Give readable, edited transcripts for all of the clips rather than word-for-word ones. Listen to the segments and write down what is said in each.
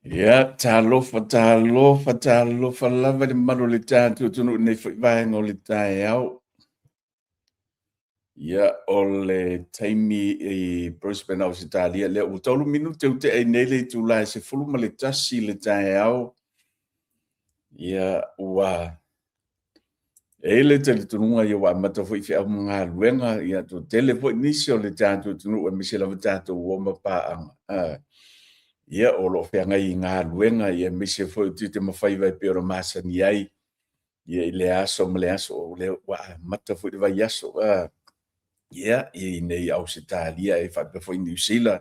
Ia, talofa, talofa, talofa lava i le malu o le tatou atunuu i lenei foi vaega o le taeao. Ia, o le taimi i Brisbane, Ausetalia, lea ua 3 minute ua tea ai nei le itula e 11 i le taeao. Ia, ua E i ai le talitonuga ua amata foi feau ma galuega, ia toatele foi nisi o le tatou atunuu aemaise lava tatou uo ma paaga, ia o lo o feagai i galuega aemaise foi o tiute ma faiva e pei ona masani ai ia i lea aso ma lea aso, o lea ua amata foi le vaiaso ia i inei i Ausetalia e faapea foi Niu Sila,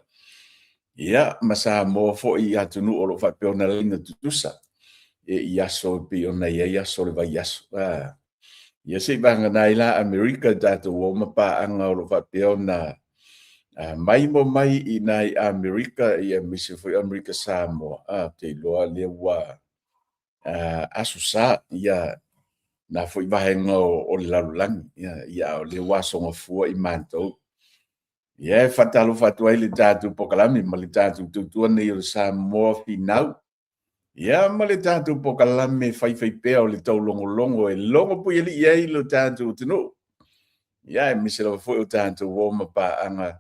ia ma Samoa foi i atunuu o lo o faapea ona laina tutusa e i aso e pei ona i ai aso o le vaiaso. Ia se i vagana ai la Amerika i tatou o ma paaga o lo o faapea ona mai ma mai i nai Amerika ia aemaise foi Amerika Samoa, ou te iloa lea ua aso sa ia na foi vaega o le lalolagi, ia a o lea ua aso gafua i matou. Ia e faatalofa atu ai i le tatou polokalame ma le tatou tautua nei o le Samoa Finau. Ia ma le tatou polokalame faifaipea o le taulogologo e logo puialii ai lo tatou atunuu. Ia aemaise lava foi o tatou uo ma paaga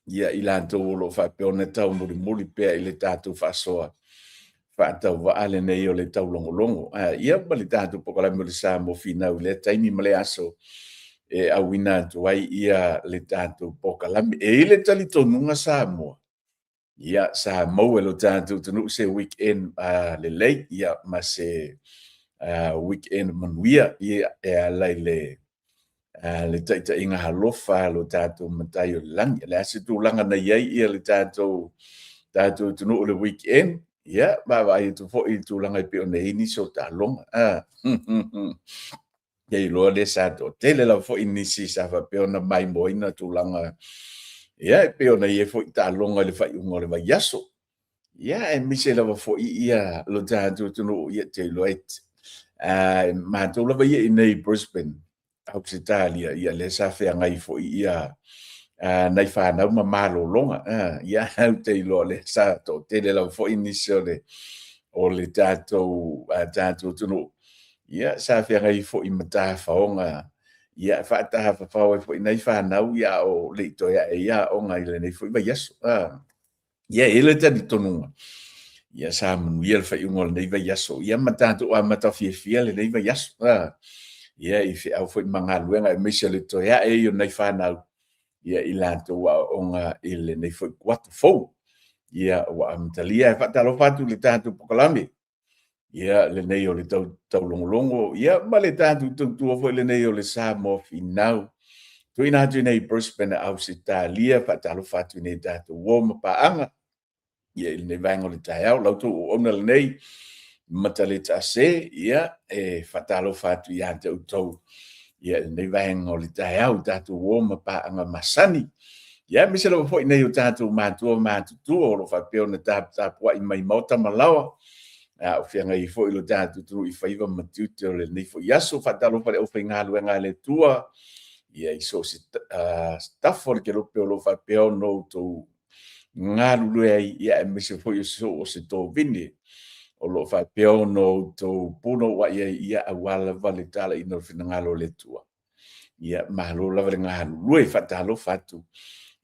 ia i latou o lo o faapea ona taumulimuli pea i le tatou faasoa faatauvaa lenei o le taulogologo. Ia ma le tatou polokalame o le Samoa Finau i lea taimi ma lea aso e auina atu ai ia le tatou polokalame. E i ai le talitonuga Samoa, ia sa maua e lo tatou atunuu se weekend lelei ia ma se weekend manuia ia e ala i le le taitaiga alofa a lo tatou Matai o le Lagi. O le a se tulaga na i ai ia le tatou atunuu i le weekend? Ia, vaavaai atu foi i le tulaga e pei ona i ai nisi o taaloga. Te iloa lea sa toatele lava foi nisi sa faapea ona maimoaina tulaga ia e pei ona i ai foi taaloga i le faaiuga o le vaiaso. Ia, aemaise lava foi ia lo tatou atunuu, ia te iloa e matou lava ia i inei i Brisbane, Ausetalia, ia lea sa feagai foi ia nai fanau ma malologa. Ia, ou te iloa lea sa toatele lava foi nisi o le tatou atunuu, ia sa feagai foi ma tafaoga, ia faatafafao ai foi nai fanau, ia a o le i toe ae i aoga i lenei foi vaiaso. Ia e i ai le talitonuga, ia sa manuia le faaiuga o lenei vaiaso, ia ma tatou amata fiafia lenei vaiaso. Ia i feau foi ma galuega aemaise o le toe ae ai o nai fanau, ia i latou aoaoga i lenei foi kuata fou. Ia ua amatalia. E faatalofa atu i le tatou polokalame, ia lenei o le taulogologo, ia ma le tatou tautua foi lenei o le Samoa Finau. Tuuina atu i inei i Brisbane, Ausetalia, faatalofa atu i inei i tatou uo ma paaga, ia i lenei vaega o le taeao, la outou auauna lenei, Mataleta Ase, ia e faatalofa atu ia te outou ia i lenei vaega o le taeao, i tatou uo ma paaga masani. Ia aemaise lava foi nei o tatou matua ma matutua o lo o faapea ona taputapuai mai maota ma laoa, a o feagai ai foi lo tatou atunuu i faiva ma tiute o lenei foi aso. Faatalofa i le aufaigaluega a le Atua, ia i so o se tafa o le kelope o lo o faapea ona outou galulue ai, ia aemaise foi o so o se tovine o lo o faapea ona outou punouai ai, ia aua lava le talaiina o le finagalo o le Atua. Ia malo lava le galulue, faatalofa atu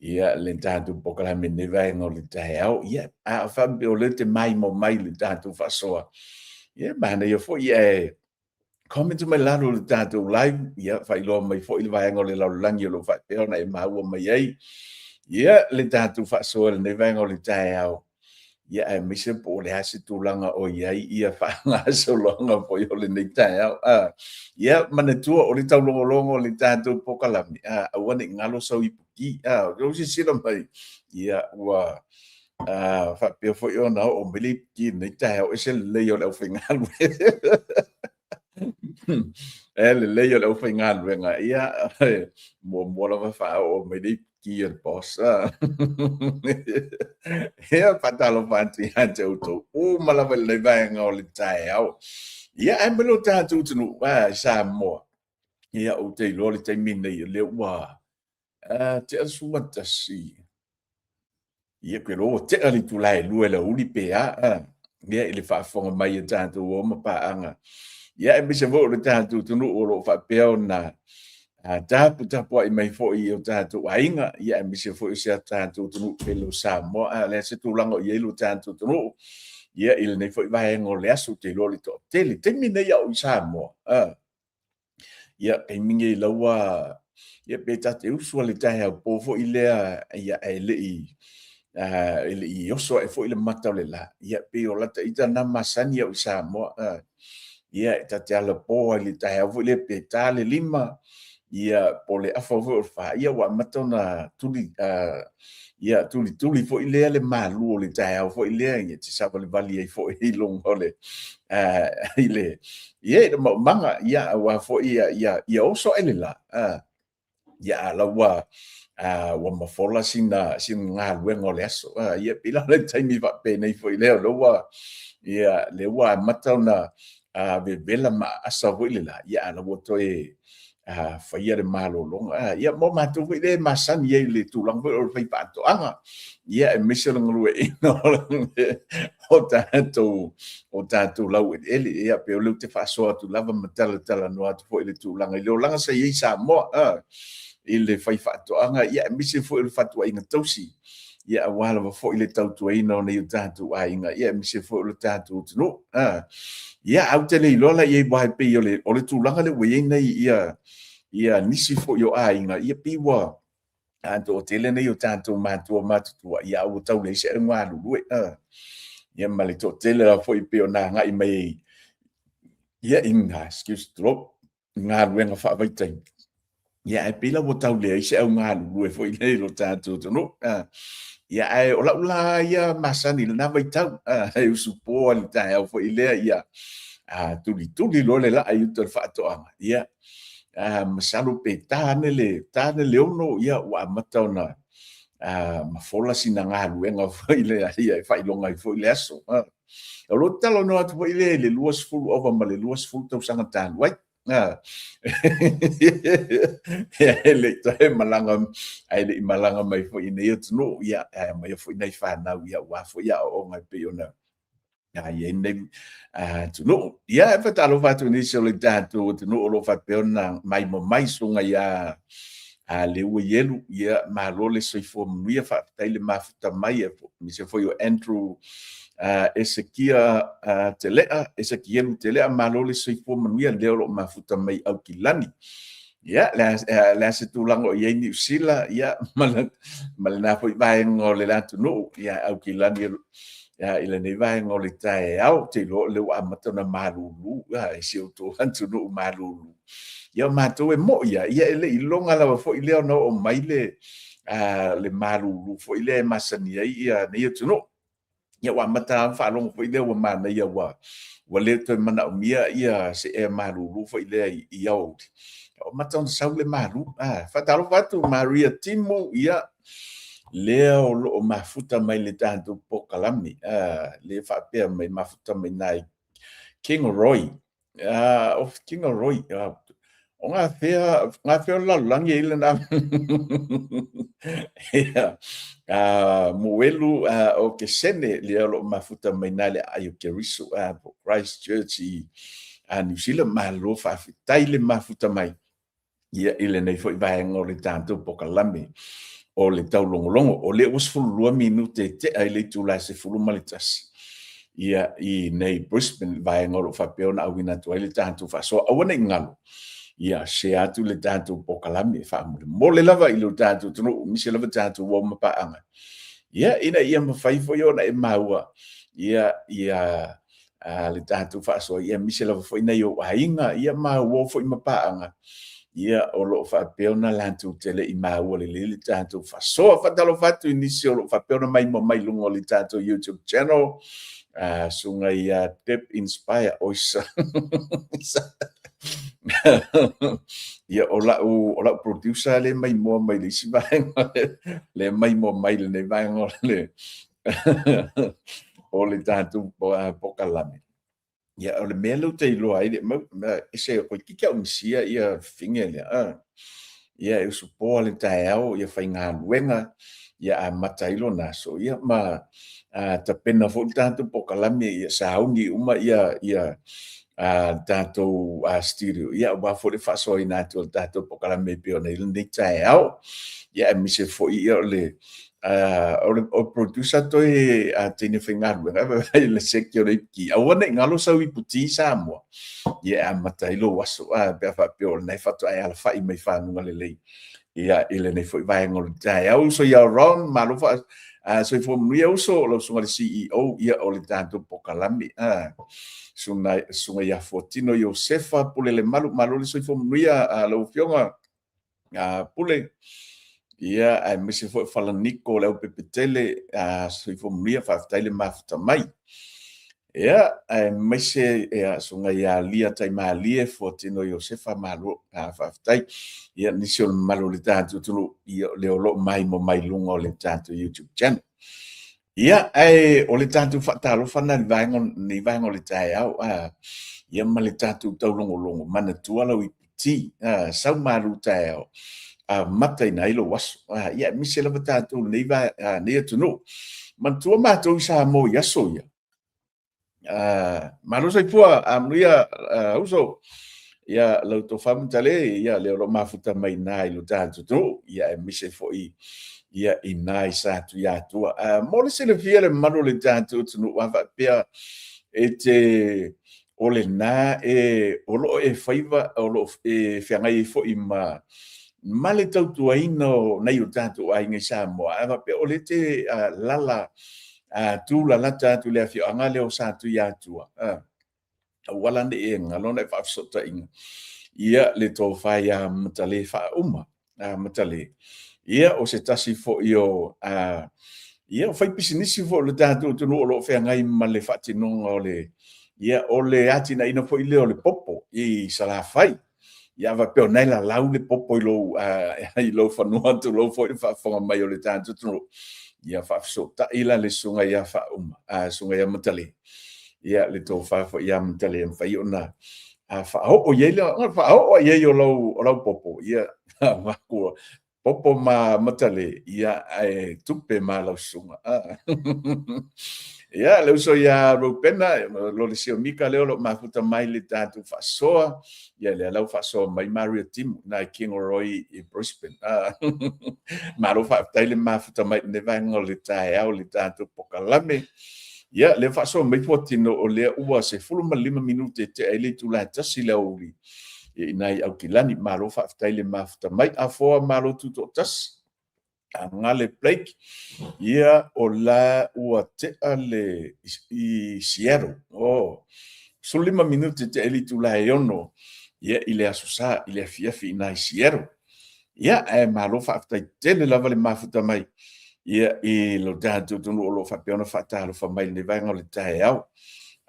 ia le tatou polokalame i lenei vaega o le taeao. Ia a faapea o lea e te maimoa mai i le tatou faasoa, ia manaia foi ae comment mai lalo i le tatou live, ia faailoa mai foi le vaega o le lalolagi o lo o faapea ona e maua mai ai ia le tatou faasoa i lenei vaega o le taeao. Ia aemaise po o le a se tulaga o i ai ia faagasologa foi o lenei taeao. Ia manatua o le taulogologo o le tatou polokalame, aua ne i galo sau ipuki. O lou silasila mai, ia ua faapea foi ona oo mai le ipuki i lenei taeao, e ese le lelei o le aufaigaluega. E lelei o le aufaigaluega, ia muamua lava faaoo mai le ipuki a le boss. Ia faatalofa atu ia te outou uma lava i lenei vaega o le taeao. Ia ae mai lo tatou atunuu i Samoa. Ia ou te iloa le taimi lenei o lea ua Tea le 11, ia ke loa ua tea le itula e 2 i le aoauli pe a, ia i le faafofoga mai a tatou uo ma paaga. Ia aemaise foi o le tatou atunuu o lo o faapea ona taputapuai mai foi i o tatou aiga, ia aemaise foi o si a tatou atunuu pele o Samoa. A o le a se tulaga o i ai lo tatou atunuu, ia i lenei foi vaega o le aso, ou te iloa o le toatele. Taimi nei a o i Samoa, ia taimi nei la ua, ia pe ta te usu lava i le taeao po foi lea, ia ae le i oso ae foi le mata o le la, ia pei o lata ita na masani au i Samoa. Ia e ta te alapo lava i le taeao foi lea pe ta le 5, ia po o le afa foi o le 4, ia ua amata ona tuli, ia tulituli foi lea le malu o le taeao foi lea, e te savalivali ai foi i luga o le, i le, ia i le maumaga, ia aua foi ia oso ae le la, ia a la ua ua mafola sina galuega o le aso. Ia pei la o le taimi faapenei foi lea, o lea ua, ia lea ua amata ona vevela ma aasa foi le la, ia a o la ua toe faia le malologa. Ia mo matou foi lea e masani ai i le tulaga foi o le faifaatoaga, ia aemaise o le galueaiina o tatou laueleele. Ia pei o lea ou te faasoa atu lava ma talatalanoa atu foi i le tulaga i le olaga sa i ai i Samoa i le faifaatoaga, ia aemaise foi o le fatuaiga tausi, ia aua lava foi le tautuaina o nai o tatou aiga, ia aemaise foi o le tatou atunuu. Ia, ae ou te le iloa la i ai, aua e pei o le tulaga lea ua i ai nei ia nisi foi o aiga, ia pei ua toatele nei o tatou matua matutua, ia a ua tau leai se au galulue. Ia ma le toatele lava foi pei ona agai mai ia i, excuse, tulou, galuega faavaitaimi, ia ae pei la ua tau leai se au galulue foi lea i lo tatou atunuu. Ia ae o lau la ia masani i lena vaitau, e usupo lava i le taeao foi lea, ia tulituli loa le laa i uta o le faatoaga, ia masalo pe ta ane le 6, ia ua amata ona mafola sina galuega foi lea e faailoga ai foi le aso. O lou talanoa atu foi lea i le 20 ova ma le 20 tausaga talu ai. E le i toe malaga, ae le i malaga mai foi i nei atunuu, ia, ae aumaia foi nai fanau, ia, aua foi aoaoga e pei ona i ai nei atunuu. Ia, e faatalofa atu i nisi o le tatou atunuu o lo o faapea ona maimoa mai, susuga ia Leua Ielu, ia, malo le soifua manuia, faafetai le mafuta mai, aemaise foi o Andrew Esekia Telea, Esekielu Telea, malo le soifua manuia, lea o lo o mafuta mai Aukilani. Ia, le a se tulaga o i ai Niu Sila, ia, ma lena foi vaega o le atunuu, ia, Aukilani i lenei vaega o le taeao, ou te iloa o lea ua amata ona malulu i si outou atunuu malulu. Ia o matou e moi lava, ia e le i iloga lava foi lea ona oo mai le malulu foi lea e masani ai nei atunuu. Ia ua amata lava ona faalogo foi lea ua manaia ua le toe manaomia se ea malulu foi lea i aoauli. Ua amata ona sau le malu. Faatalofa atu Maria Timu, ia lea o lo o mafuta mai le tatou polokalame, lea faapea mai mafuta mai nai Kingaroy. O Kingaroy, o gafea o le lalolagi e i ai lena ia, Moelu o Kesene, lea o lo o mafuta mai i ina i le aai o Keriso, po o Christchurch i Niu Sila. Malo faafetai le mafuta mai ia i lenei foi vaega o le tatou polokalame o le taulogologo. O lea ua 12 minute e tea i le itula e 11 ia i nei Brisbane, vaega o lo o faapea ona auina atu ai le tatou faasoa. Aua ne i galo, ia share atu le tatou polokalame faamolemole lava i lo tatou atunuu, aemaise lava tatou uo ma paaga, ia ina ia mafai foi ona e maua ia ia le tatou faasoa, ia aemaise lava foi nai ou aiga, ia ma uo foi ma paaga, ia o lo o faapea ona latou te le i maua lelei le tatou faasoa. Faatalofa atu i nisi o lo o faapea ona maimoa mai i luga o le tatou YouTube channel, susuga ia Deb Inspire Oisa. Ia o lau producer lea e maimoa mai le isi vaega, lea e maimoa mai lenei vaega o le o le tatou polokalame. Ia, o le mea lea ou te iloa ai, ese, toeitiiti lava ou misia ia fafine lea. Ia, e usupoa le taeao, ia faigaluega, ia amata ai lona aso, ia ma tapena foi le tatou polokalame, ia sauni uma ia ia tatou studio, ia aua foi le faasoaina atu o le tatou polokalame e pei ona i ai lenei taeao. Ia aemaise foi ia o le o producer toe teine faigaluega e le seki o le iputi. Aua ne i galo sau iputi Samoa, ia e amata ai lou aso, pe a faapea o lena e faatoa e alafai mai faguga lelei ia i lenei foi vaega o le taeao. Uso ia Ron, malo fa soifua manuia uso, lau susuga i le CEO ia o le tatou polokalame. Susuga ia Fuatino Iosefa Pulelemalu, malo le soifua manuia lau Afioga Pule. Ia, aemaise foi Falaniko o le Aupepetele, soifua manuia, faafetai le mafuta mai. Ia, aemaise ia Susuga ia Lia Taimalie, Fuatino Iosefa, malo, faafetai. Ia, nisi o le mamalu o le tatou atunuu, ia, lea o lo o maimoa mai luga o le tatou YouTube channel. Ia, ae o le tatou faatalofa lena i le vaega, lenei vaega o le taeao, ia ma le tatou taulogologo, manatua lau iputi, sau malu taeao, amataina ai lou aso. Ia, aemaise lava tatou i lenei atunuu. Manatua matou i Samoa i aso ia, malo soifua, amuia uso. Ia, lau tofa Matale, ia, lea o lo o mafuta mai i na i lo tatou atunuu, ia, aemaise foi ia i na i Satuiatua. Mo le silafia le mamalu o le tatou atunuu, a faapea e te o lena e o lo o e faiva, o lo o e feagai ai foi ma le tautuaina o nai o tatou aiga i Samoa, a faapea o lea e te lala tulalata atu i le afioaga lea o Satuiatua, aua la ne i e galo ona e faafesootaiga ia le tofa ia Matale Faauma, Matale, ia o se tasi foi o ia o faipisinisi foi o le tatou atunuu o lo o feagai ma le faatinoga o le ia o le atinaeina foi lea o le popo i Salafai. Ia faapea o na e lalau le popo i lou i lou fanua, tulou foi le faafofoga mai o le tatou atunuu. Ia faafesootai la le susuga ia Faauma, susuga ia Matale, ia le tofa foi ia Matale e mafai ona faaoo i ai le faaoo i ai o lau popo, ia avatu popo ma Matale, ia ae tupe ma lau susuga. Ia, le uso ia Rupena, lo le sio Mika lea o lo o mafuta mai le tatou faasoa, ia lea lau faasoa mai Maria Timu, nai Kingaroy i Brisbane. Malo faafetai le mafuta mai i le vaega o le taeao le tatou pokalame. Ia, lea faasoa mai Fuatino o lea ua 15 minute tea ai le itula e 1 le aoauli i nai Aukilani. Malo faafetai le mafuta mai. Afoa malo tutoatasi. Gale Blake, ia o la ua tea le i Seattle. Oh, 15 minute tea ai le itula e 6 ia i le aso Sa i le afiafi i nai Seattle. Ia, ae malo faafetai tele lava le mafuta mai ia i lo tatou atunuu o lo o faapea ona faatalofa mai i lenei vaega o le taeao.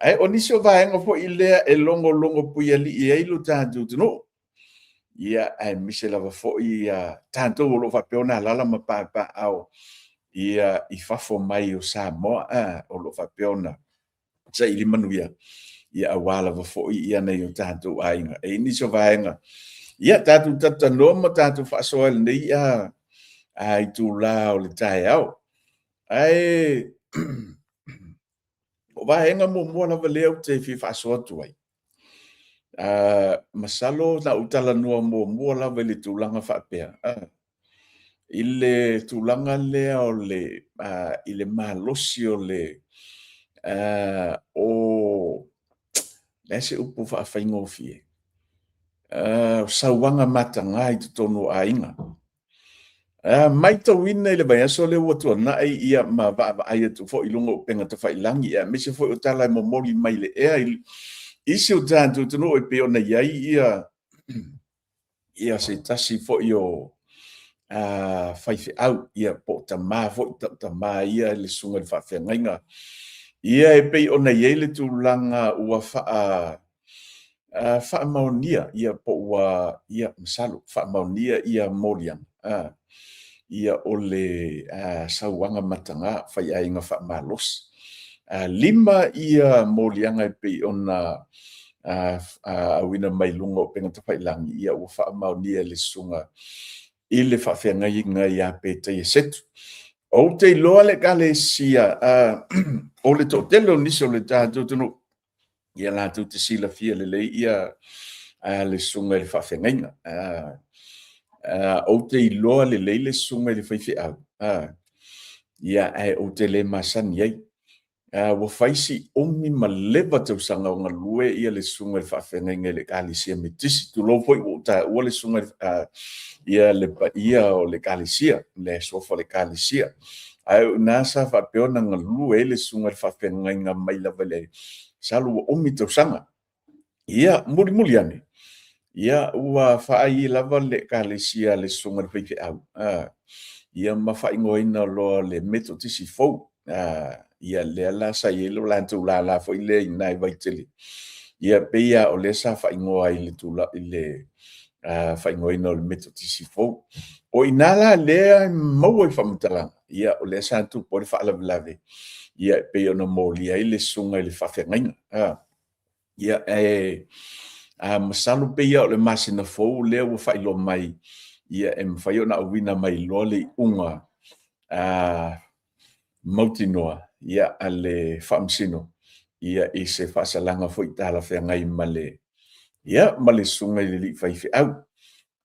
Ae o nisi o vaega foi lea e logologo puialii ai lo tatou atunuu. Ia, aemaise lava foi ia tatou o lo o faapea ona alaala ma papaaao ia i fafo mai o Samoa, o lo o faapea ona saili manuia, ia aua lava foi ia nai o tatou aiga. E i ai nisi o vaega, ia tatou talatalanoa ma tatou faasoa i lenei itula o le taeao. Ae o vaega muamua lava lea ou te fia faasoa atu ai, masalo na ou talanoa muamua lava i le tulaga faapea, i le tulaga lea o le i le malosi o le o le a se upu faafaigofie, o sauaga mataga i totonu o aiga. Matauina i le vaiaso lea ua tuanai ia ma vaavaai atu foi i luga o upega tafailagi, aemaise foi o tala e momoli mai le ea i isi o tatou atunuu e pei ona i ai ia ia se tasi foi o faifeau, ia po o tama foi, tama ia le susuga i le faafeagaiga. Ia e pei ona i ai le tulaga ua faamaonia, ia po ua, ia masalo, faamaonia ia moliaga, ia o le sauaga mataga, faiaiga faamalosi. 5 ia moliaga e pei ona auina mai luga o upega tafailagi, ia ua faamaonia e le susuga i le faafeagaiga ia Petaia Setu. Ou te iloa le Ekalesia, o le toatele o nisi o le tatou atunuu, ia latou te silafia lelei ia le susuga i le faafeagaiga. Ou te iloa lelei le susuga i le faifeau, ia ae ou te le masani ai. Ua fai si umi ma leva tausaga o galue ia le susuga i le faafeagaiga i le Ekalesia Metotisi. Tulou foi ua ou taua le susuga ia le paia o le Ekalesia, le suafa o le Ekalesia. Ae o i ina sa faapea ona galue ai le susuga i le faafeagaiga mai lava i le masalo ua umi tausaga. Ia, mulimuli ane, ia ua faai lava le Ekalesia a le susuga i le faifeau, ia ma faaigoaina loa o le Metotisi fou. Ia lea la sa i ai lo latou lala foi lea i ina i Vaitele, ia pei lava o lea sa faaigoa ai i le faaigoaina o le Metotisi fou. O i ina la lea e maua ai faamatalaga, ia o lea sa tupu ai le faalavelave, ia e pei ona molia ai le susuga i le faafeagaiga. Ia, e masalo pei lava o le masina fou lea ua faailoa mai, ia e mafai ona auina mai loa le iuga mautinoa a le Faamasino i se faasalaga foi talafeagai ma le, ia, ma le susuga i le alii faifeau.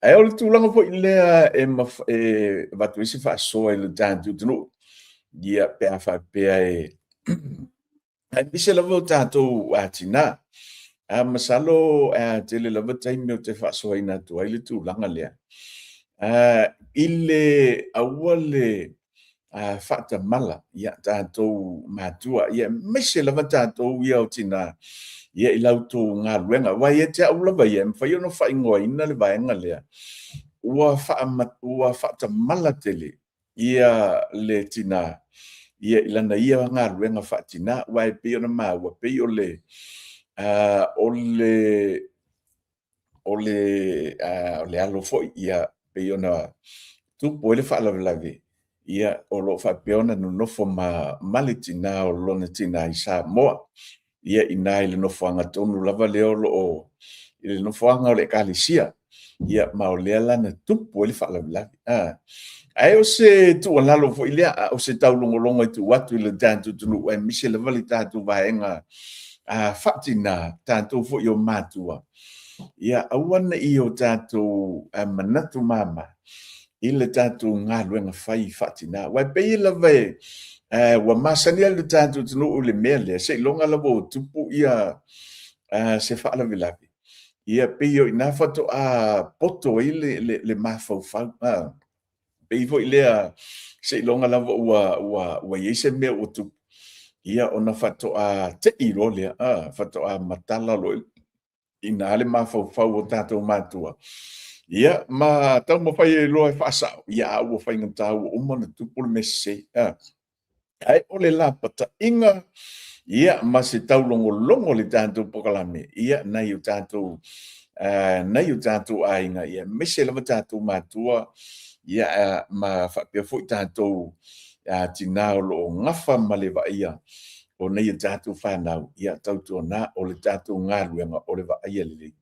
Ae o le tulaga foi lea e avatu ai se faasoa i le tatou atunuu, ia pe a faapea e aemaise lava o tatou tina. Masalo e tele lava taimi ou te faasoaina atu ai le tulaga lea, i le aua le faatamala ia tatou matua, aemaise lava tatou ia o tina i la outou galuega. Aua ia te au lava ia, e mafai ona faaigoaina le vaega lea, ua faatamala tele ia le tina ia i lana ia galuega faatina. Aua e pei ona maua, e pei o le o le alo foi ia pei ona tupu ai le faalavelave, ia o lo o faapea ona nonofo ma le tina o lona tina i Samoa. Ia i ina i le nofoaga tonu lava lea o lo o i le nofoaga o le Ekalesia, ia ma o lea la na tupu ai le faalavelave. Ae o se tuualalo foi lea, a o se taulogologo e tuu atu i le tatou atunuu aemaise lava le tatou vaega faatina, tatou foi o matua, ia aua ne i o tatou manatu mama i le tatou galuega fai faatina. Aua e pei lava ua masani lava le tatou atunuu i le mea lea, seiloga lava ua tupu se faalavelave, ia pei o i ina faatoa poto ai le mafaufau. E pei foi lea seiloga lava ua i ai se mea ua tupu, ia ona faatoa tei loa lea, faatoa matala loa i ina le mafaufau o tatou matua, ia ma taumafai ai loa e faasao, ia a ua faigata ua uma ona tupu le mea sese. Ae o le lapataiga ia ma se taulogologo o le tatou polokalame ia nai o tatou nai o tatou aiga ia aemaise lava tatou matua ia ma faapea foi tatou tina o lo o gafa ma le vaaia o nai a tatou fanau, ia tautuana o le tatou galuega o le vaaia lelei.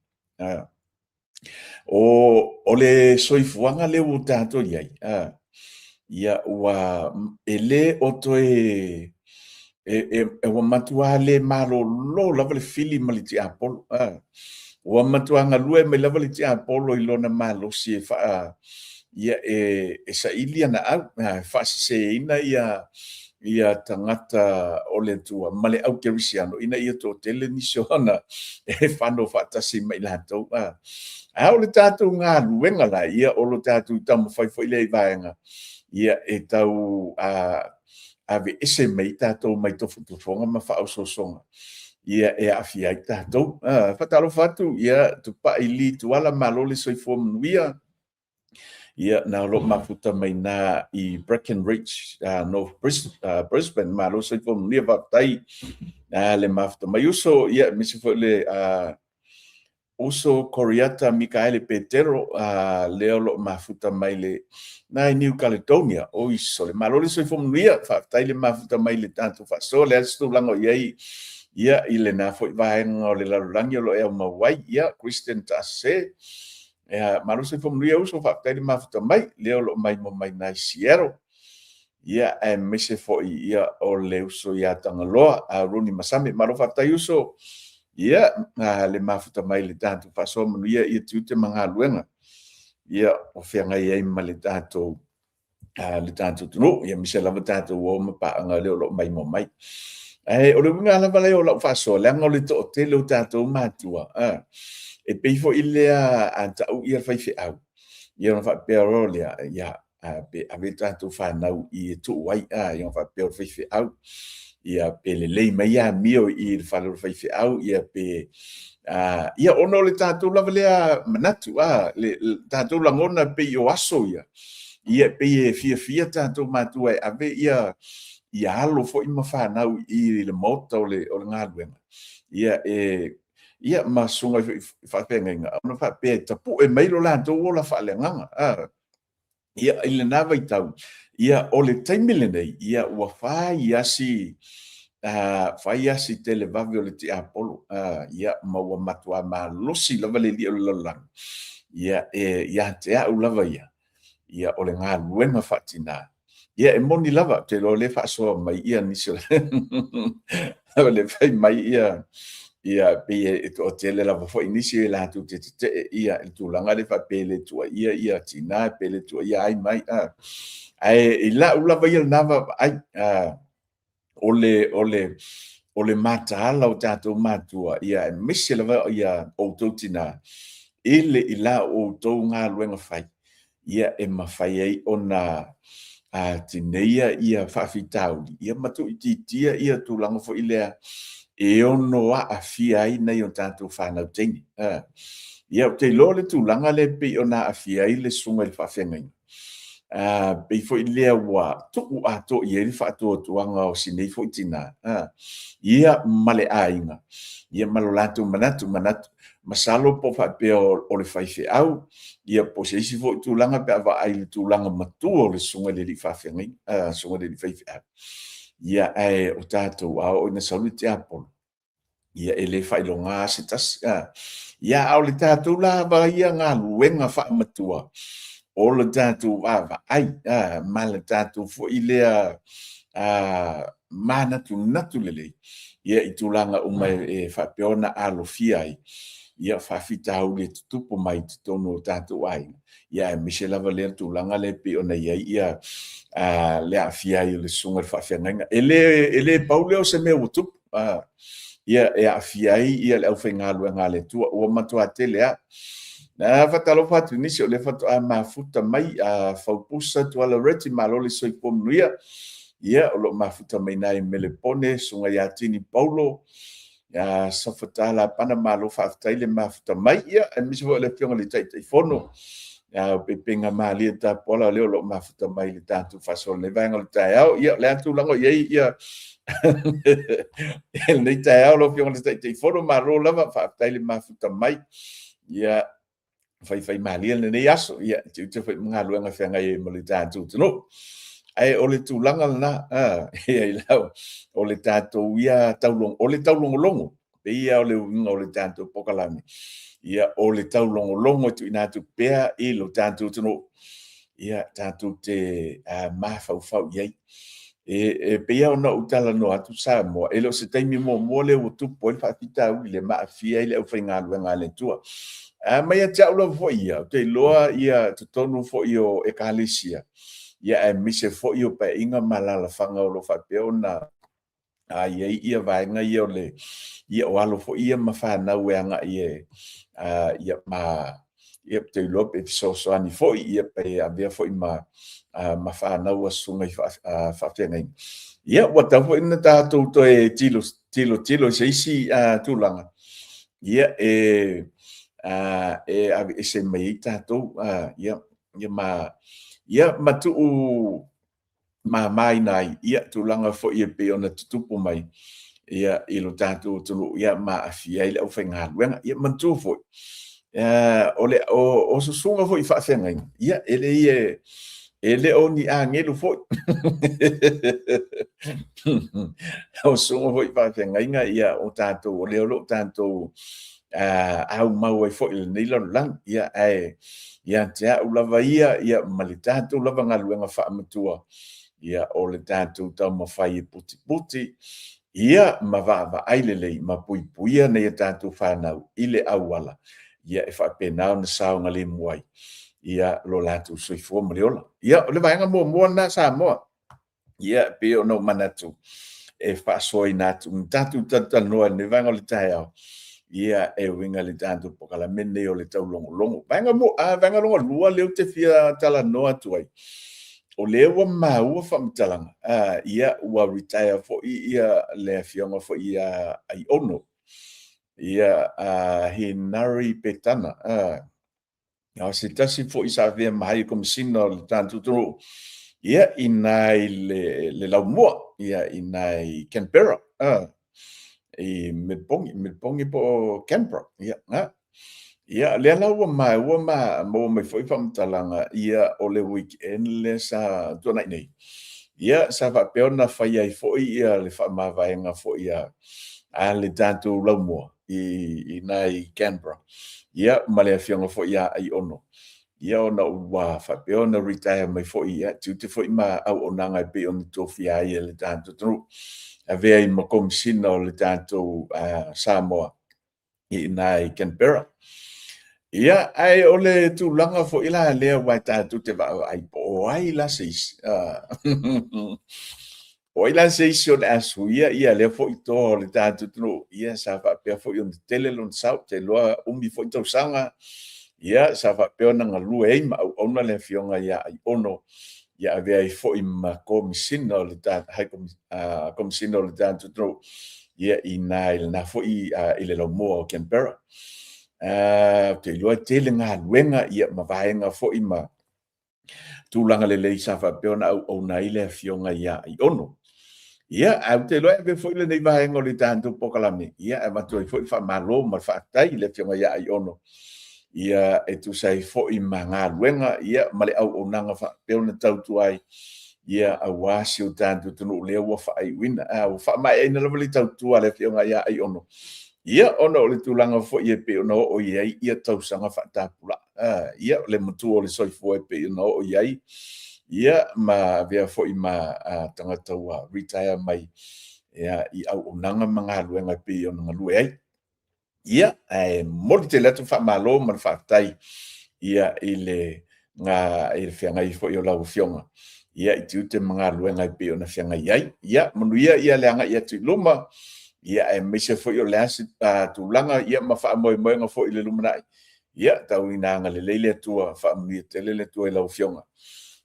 O le soifuaga lea ua tatou i ai, ia ua e le o toe ua matua le malolo lava le fili ma le tiapolo. Ua matua galue mai lava le tiapolo i lona malosi e faa ia e saili ana au, e faaseseina ia tagata o le Atua ma le au kerisiano ina ia toatele nisi o ana e fano faatasi ma i latou. A o le tatou galuega la ia, o lo tatou taumafai foi lea i vaega ia e tau aveese mai tatou mai tofotofoga ma faaosoosoga ia e aafia ai tatou. Faatalofa atu ia Tupai Lee Tuala, malo le soifua manuia. Ia, na o lo o mafuta mai na i Breckenridge, North Brisbane, malo soifua manuia, faafetai le mafuta mai uso, ia, aemaise foi le uso Koriata Mikaele Petero, lea o lo o mafuta mai le na i New Caledonia. Oi sole, malo le soifua manuia, faafetai le mafuta mai le tatou faasoa, le a se tulaga o i ai. Ia, i lena foi vaega o le lalolagi o lo o e aumau ai, ia, Christian Taase, ia, malo le soifua manuia uso, faafetai le mafuta mai, lea o lo o maimoa mai i Seattle. Ia, aemaise foi ia o le uso ia Tagaloa, a Rooney Masame, malo faafetai uso. Ia, le mafuta mai le tatou faasoa manuia ia tiute ma galuega. Ia, o feagai ai ma le tatou le tatou atunuu, ia aemaise lava tatou uo ma paaga lea o lo o maimoa mai. Ae o le uiga lava lea o lau faasoa, leaga o le toatele o tatou matua, e pei foi lea a tau ia faifeau, ia ona faapea loa lea, ia, pe ave tatou fanau i e tuu ai, ia ona faapea o le faifeau, ia pe lelei mai amio i le fale o le faifeau, ia pe ia ona o le tatou lava lea manatu, le tatou lagona pei o aso ia, ia pei e fiafia tatou matua e ave ia ia alo foi ma fanau i le maota o le galuega, ia e ia ma susuga foi i faafeagaiga, ona faapea e tapue mai lo latou ola faaleagaga. Ia, i lena vaitau, ia, o le taimi lenei, ia, ua fai lava si, fai lava si televave o le tiapolo, ia, ma ua matua malosi lava le alii o le lalolagi, ia, e, ia te au lava ia, ia, o le galuega faatina. Ia, e moni lava, ou te iloa o lea e faasoa mai ia nisi o o le fai mai ia, ia pei e toatele lava foi nisi e latou te tetee ia i le tulaga lea faapea e le tuuaia ia tina, pe le tuuaia ai mai. Ae i lau lava ia lena vaavaai, o le, o le, o le mataala o tatou matua, ia aemaise lava ia outou tina, i le i la outou galuega fai, ia e mafai ai ona tineia ia faafitauli, ia ma tuuitiitia ia tulaga foi lea e ono aafia ai nai o tatou fanau teine. Ia, ou te iloa le tulaga lea e pei ona aafia ai le susuga i le faafeagaiga, pei foi lea ua tuu atoa i ai le faatuatuaga o si nei foi tina, ia ma le aiga, ia ma lo latou manatu, manatu, masalo po o faapea o le faifeau, ia po o se isi foi tulaga pe a vaai i le tulaga matua o le susuga i le alii faafeagaiga, susuga i le alii faifeau. Ia, ae o tatou, a oo ina sau le tiapolo, ia e le faailoga lava se tasi. Ia, a o le tatou lava ia galuega faamatua, o le tatou vaavaai, ma le tatou foi lea manatunatu lelei ia i tulaga uma e faapea ona alofia ai ia faafitauli e tutupu mai i totonu o tatou aiga, ia aemaise lava lea tulaga lea e pei ona i ai ia le aafia ai o le susuga i le faafeagaiga. E le pau lea o se mea ua tupu, ia e aafia ai ia le aufaigaluega a le Atua, ua matua tele lava. Na faatalofa atu i nisi o lea faatoa mafuta mai, a Faupusa Tuala Reti, malo le soifua manuia. Ia, o lo o mafuta mai i Melepone, Susuga ia Tini Paulo, ia Safata Lapana, malo faafetai le mafuta mai. Ia, aemaise foi o le Afioga i le Taitaifono, ia Pepega Malie Tapuala, lea o lo o mafuta mai i le tatou faasoa i lenei vaega o le taeao. Ia, o le a tulaga o i ai ia lenei taeao lau Afioga i le Taitaifono, malo lava, faafetai le mafuta mai. Ia, faifaimalie lenei aso, ia, tiute foi ma galuega feagai ai ma le tatou atunuu. Ae o le tulaga lena, ia i lau, o le tatou ia taulog, o le taulogologo, pei ia o le uiga o le tatou polokalame, ia, o le taulogologo e tuuina atu pea i lo tatou atunuu, ia, tatou te mafaufau i ai. E pei lava ona ou talanoa atu Samoa, e le o se taimi muamua lea ua tupu ai le faafitauli lea ma aafia ai le aufaigaluega a le Atua. A mai ia te au lava foi ia, ou te iloa ia totonu foi o Ekalesia, ia aemaise foi o paeaiga ma alaalafaga o lo o faapea ona i ai ia vaega ia o le, ia o alo foi ia ma fanau e agai e, ia ma, ia ou te iloa pe fesoasoani foi, ia pe avea foi ma, ma fanau a susuga i faafeagaiga. Ia, ua tatau foi ona tatou toe tilo, tilotilo i se isi tulaga, ia, e, e aveese mai ai tatou, ia, ia ma, ia ma tuu mamaina ai ia tulaga foi e pei ona tutupu mai ia i lo tatou atunuu ia ma aafia ai le aufaigaluega. Ia manatua foi, o le o susuga foi i faafeagaiga, ia e le E le o ni agelu foi. O susuga foi i faafeagaiga, ia, o tatou, o lea o lo o tatou aumau ai foi i lenei lalolagi. Ia, ae ia te au lava ia, ia, ma le tatou lava galuega faamatua, ia, o le tatou taumafai e putiputi, ia, ma vaavaai lelei ma puipuia nai a tatou fanau i le auala, ia, e faapena ona saogalemu ai, ia, lo latou soifua ma le ola. Ia, o le vaega muamua lena Samoa. Ia, e pei ona ou manatu e faasoaina atu na tatou talatalanoa i lenei vaega o le taeao, ia, e uiga i le tatou polokalame lenei o le taulogologo. Vaega mo, a, vaega lona lua lea ou te fia talanoa atu ai, o lea ua maua faamatalaga, a, ia, ua retire foi ia le afioga foi ia Aiono, ia, a, Henare Petana, a, a o se tasi foi sa avea ma High Komesina o le tatou atunuu, ia, i ina i le Laumua, ia, i ina i Canberra, a, i Melbourne, Melbourne po o Canberra, ia, a. Ia, lea la ua maua ma maua mai foi faamatalaga, ia, o le weekend lea sa tuanai nei, ia, sa faapea ona fai ai foi ia le faamavaega foi a le tatou Laumua i ina i Canberra, ia, ma le afioga foi ia Aiono, ia, ona ua faapea ona retire mai foi, ia, tiute foi ma auaunaga e pei ona tofia ai e le tatou atunuu, avea ai ma Komesina o le tatou Samoa i ina i Canberra. Ia, ae o le tulaga foi la lea aua tatou te vaavaai po o ai la se isi. O ai la se isi o le a suia ia lea foi toa o le tatou atunuu. Ia, sa faapea foi ona tele lona sao, ou te iloa umi foi tausaga. Ia, sa faapea ona galue ai ma auauna le afioga ia Aiono, ia avea ai foi ma Komesina o le High Komesina o le tatou atunuu, ia, i ina i lena foi i le laumua o Canberra. Ou te iloa e tele galuega ia ma vaega foi ma tulaga lelei sa faapea ona auauna ai le afioga ia Aiono. Ia, ae ou te iloa e avea foi lenei vaega o le tatou polokalame, ia, e avatu ai foi le faamalo ma le faafetai i le afioga ia Aiono, ia, e tusa ai foi ma galuega, ia, ma le auaunaga faapea ona tautua ai, ia, aua si o tatou atunuu lea ua faaiuina, a ua faamaeaina lava le tautua a le afioga ia Aiono, ia, ona o le tulaga foi e pei ona oo i ai ia tausaga faatapulaa, ia, le matua o le soifua e pei ona oo i ai, ia, ma avea foi ma tagata ua retire mai, ia, i auaunaga ma galuega e pei ona galue ai. Ia, ae momoli tele atu le faamalo ma le faafetai, ia, i le ga i le feagai foi o lau Afioga, ia, i tiute ma galuega e pei ona feagai ai. Ia, manuia ia le agai atu i luma, ia, aemaise foi o le a se tulaga, ia, ma faamoemoega foi i le lumanai. Ia, tau ina agalelei le Atua, faamanuia tele le Atua i lau Afioga,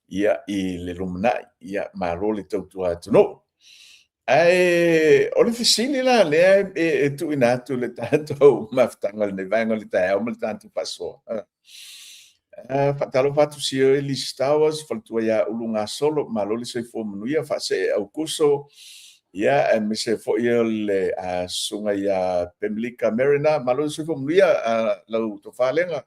ia, i le lumanai. Ia, malo le tautua atunuu. Ae o le fesili la lea e tuuina atu i le tatou mafutaga i lenei vaega o le taeao ma le tatou faasoa. Faatalofa atu si Elise Towers, faletua ia Ulu Gasolo, malo le soifua manuia, faasee Aukuso, ia, aemaise foi o le susuga ia Pemilika Mariner, malo le soifua manuia, lau tofalega.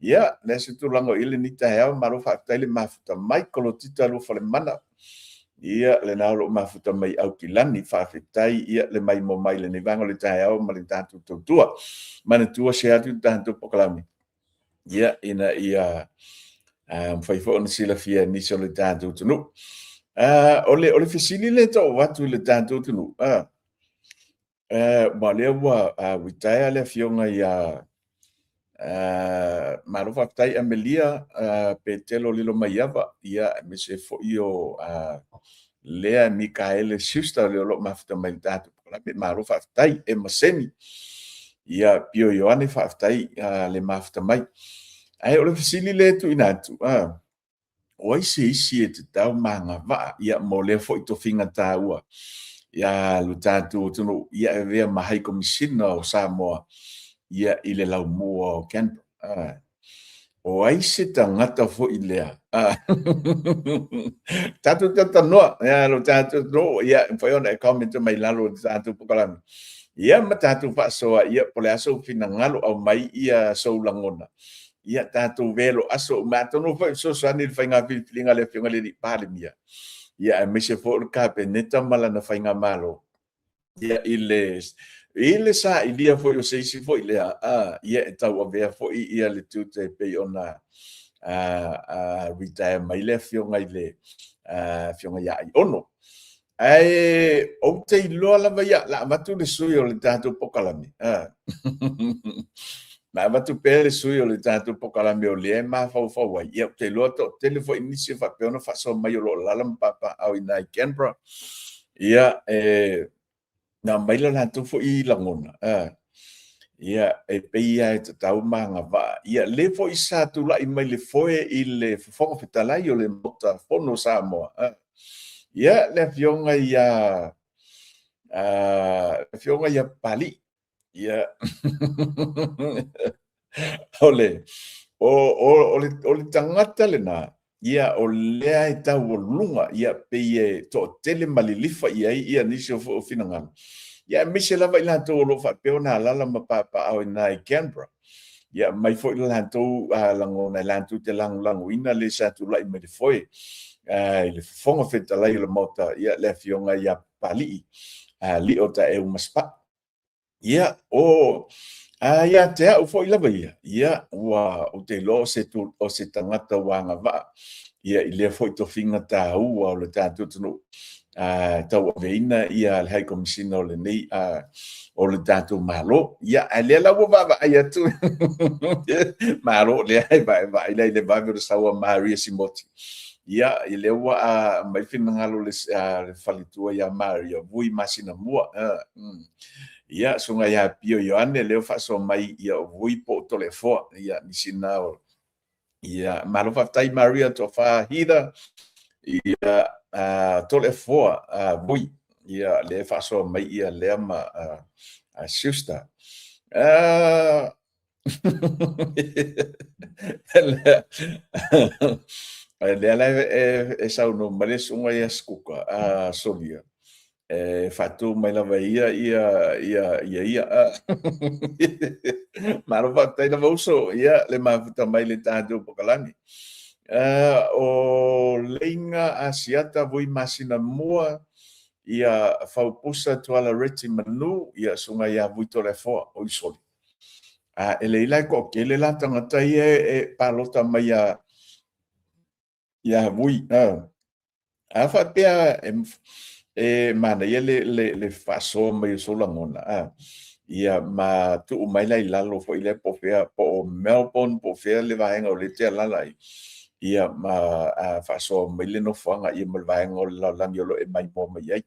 Ia, le se tulaga o i lenei taeao, malo faafetai le mafuta mai, Kolotita Luafalemana. Ia, lena o lo o mafuta mai Aukilani, faafetai, ia, le maimoa mai lenei vaega o le taeao ma le tatou tautua. Manatua share atu le tatou polokalame, ia, ina ia mafai foi ona silafia e nisi o le tatou atunuu. O le fesili lea e tau atu i le tatou atunuu, aua o lea ua retire le afioga ia malo faafetai Amelia Petelo Lilomaiava, ia, aemaise foi o Lea Mikaele Schuster lea o lo o mafuta mai i le tatou polokalame, malo faafetai. Emma Semi, ia, Pio Ioane, faafetai le mafuta mai. Ae o le fesili lea e tuuina atu, o ai se isi e tatau ma agavaa, ia, mo lea foi tofiga taua ia lo tatou atunuu, ia, e avea ma High Commissioner o Samoa, ia, i le laumua o Canberra. O ai se tagata foi lea? Tatou talatalanoa, ia, lo tatou atunuu, ia, e mafai ona e comment mai lalo o le tatou polokalame. Ia, ma tatou faasoa, ia, po o le a sou finagalo, aumai ia sou lagona. Ia tatou velo aso uma, atonu foi fesoasoani i le faiga filifiliga a le Afioga i le alii Palemia, ia aemaise foi o le Kapeneta ma lana faigamalo, ia i le i le sailia foi o se isi foi lea, ia e tauavea foi ia le tiute e pei ona retire mai le Afioga i le Afioga ia Aiono. Ae ou te iloa lava ia, la avatu le sui o le tatou pokalame. La avatu pea le sui o le tatou pokalame o lea e mafaufau ai. Ia, ou te iloa toatele foi nisi e faapea ona faasoa mai o lo o alaala ma papaaao i ina i Canberra. Ia, e na aumai le latou foi lagona, ia, e pei lava e tatau ma agavaa. Ia, lea foi sa tulai mai le foe i le Fofoga Fetalai o le Maota Fono o Samoa, ia, le Afioga ia, le Afioga ia Papalii. Ia, o le, o, o, o le, o le tagata lena, ia, o lea e taualuga, ia, pei e toatele ma lilifa i ai ia nisi o foi o finagalo. Ia, aemaise lava i latou o lo o faapea ona alaala ma papaaao i ina i Canberra. Ia, aumai foi le latou lagona e latou te lagolagoina le sa tulai mai le foe i le Fofoga Fetalai o le Maota, ia, le Afioga ia Papalii, Lio Taeu Masepau. Ia, o a ia te au foi lava ia, ia, ua ou te iloa o se, o se tagata ua agavaa, ia, i lea foi tofiga taua o le tatou atunuu, a tauaveina ia le High Commissioner o lenei, a, o le tatou Malo. Ia, ae lea la ua vaavaai atu, malo lea e vaai la i le vave o le sau a Maria Simoti. Ia, i lea ua aumai finagalo le, le faletua ia Maria, Vui masina mua. Ia, susuga ia Pio Ioane, lea ua faasoa mai ia o Vui po o Toleafoa. Ia, nisi na o... Ia, malo faafetai Maria Tofa Hida, ia, Toleafoa Vui. Ia, lea e faasoa mai ia lea ma Schuster. Lea la e saunoa mai le susuga ia Sikuka, a Solia, e faatu mai lava e ia ia ia ia ia. Malo faafetai lava uso, ia le mafuta mai le tatou pokalani. O Leiga Asiata Vui Masina Mua, ia Faupusa Tuala Reti Manu, ia susuga ia Vui Toleafoa o Isoli. A e leai la e toatele la tagata ia e palota mai ia ia Vui. A faapea e, e manaia le, le, le faasoa mai o sou lagona, a, ia ma tuu mai la i lalo foi lea po o fea, po o Melbourne, po o fea le vaega o lea e te alaala ai, ia ma a, faasoa mai le nofoaga ia ma le vaega o le lalolagi o lo o e maimoa mai ai.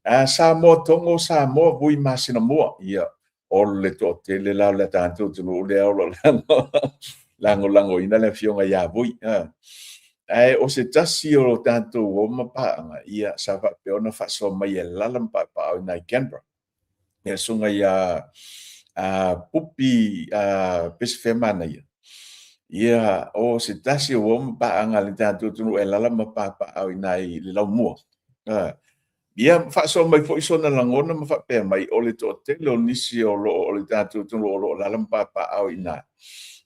A, Samoa Togo, Samoa Vui Masina Mua, ia o le toatele la o le tatou atunuu lea o lo o lagolagoina le Afioga ia Vui. Ae o se tasi o tatou uo ma paaga, ia sa faapea ona faasoa mai e alaala ma paepaeao i ina i Canberra. Ia susuga ia Pupi Pesefea Manaia. Ia o se tasi o uo ma paaga a le tatou atunuu e alaala ma paepaeao i ina i le Laumua. Ia faasoa mai foi sona lagona ma faapea mai, o le toatele o nisi o lo o le tatou atunuu o lo o alaala ma papaaao i ina,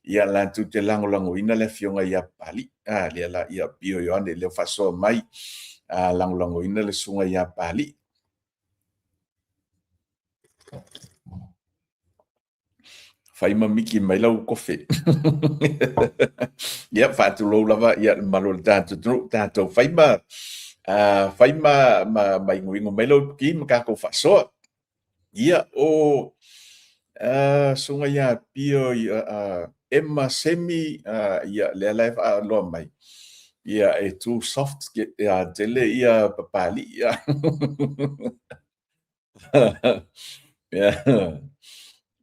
ia latou te lagolagoina le Afioga ia Papalii. A, lea la, ia Pio Ioane, lea ua faasoa mai, a, lagolagoina le Susuga ia Papalii. Fai ma miki mai lau kofe. Ia, faatulou lava ia le mamalu o le tatou atunuu, tatou fai ma fai ma ma ma iguigu mai lau ki ma tatou faasoa. Ia, o susuga ia Pio Emma Semi, ia, lea la e faaloa mai, ia, e too soft tele ia Papalii. Ia,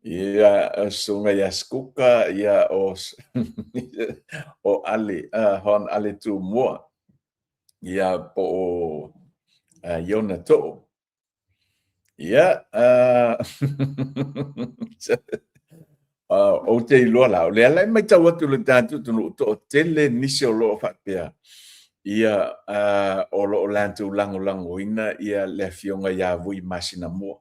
ia susuga ia Sikuka, ia o, o Ale, Hon Ale Tumua, ia po o Iona Too. Ia, ou te iloa la, o lea la e matau atu le tatou atunuu, toatele nisi o lo o faapea, ia, o lo o latou lagolagoina ia le Afioga ia Vui Masinamua.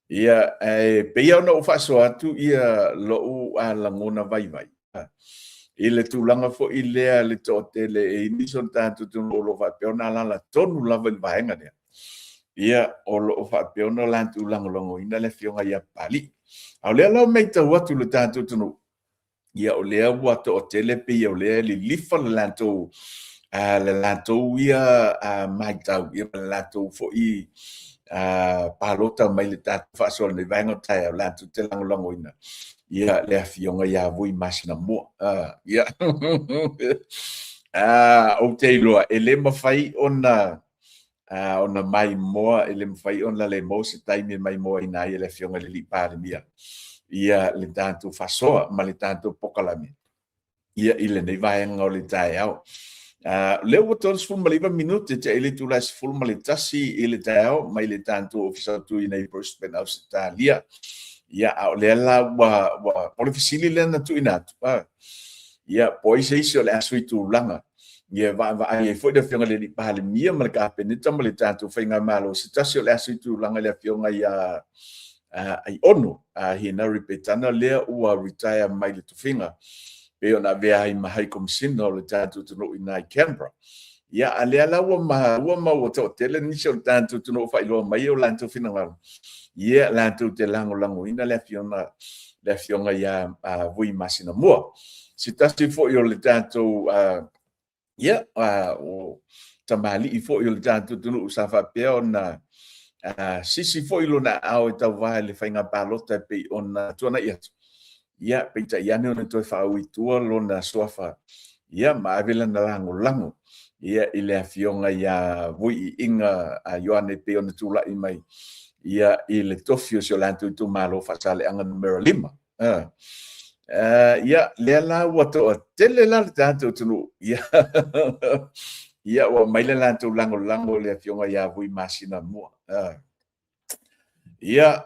Ia, ae pei ona ou faasoa atu ia lou lagona vaivai. I le tulaga foi lea le toatele e i nisi o le tatou atunuu o lo o faapea ona alaala tonu lava i le vaega lea, ia o lo o faapea ona latou lagolagoina le afioga ia Papalii. A o lea la ua matau atu i le tatou atunuu, ia o lea ua toatele pei o lea e lilifa le latou le latou ia matau ia ma le latou foi palota mai le tatou faasoa i lenei vaega o le taeao latou te lagolagoina ia le afioga ia Vui Masinamua. Ia ou te iloa e le mafai ona ona maimoa, e le mafai ona le maua se taimi e maimoaina ai e le Afioga i le Alii Palemia ia le tatou faasoa ma le tatou pokalame ia i lenei vaega o le taeao. Lea ua 39 minute te i le itula e 11 i le taeao mai le tatou Ofisa atu i nei Brisbane, Ausetalia. Ia, a o lea la ua o le fesili lea na tuuina atu, ia, po o ai se isi o le a sui tulaga ia vaavaai ai foi le Afioga i le Alii Palemia ma le Kapeneta ma le tatou Faigamalo, se tasi o le a sui tulaga i le Afioga ia Aiono Henare Petana lea ua retire mai le tofiga pei ona avea ai ma High Commissioner o le tatou atunuu i ina i Canberra. Ia, a lea la ua maua ma ua toatele nisi o le tatou atunuu faailoa mai o latou finagalo, ia latou te lagolagoina le afioga ia Vui Masinamua. Se tasi foi o le tatou ia o tamalii foi o le tatou atunuu sa faapea ona sisi foi lona aao e tauva i le faiga palota e pei ona tuanai atu. Ia, peitai ane ona toe faaui i tua lona suafa, ia, ma ave lana lagolago, ia, i le afioga ia Vui Iiga Ioane e pei ona tulai mai, ia, i le tofi o si o latou itumalo o Faasaleleaga numera 5. Ia, lea la ua toatele la le tatou atunuu, ia, ia, ua aumai le latou lagolago i le afioga ia Vui Masinamua. Ia,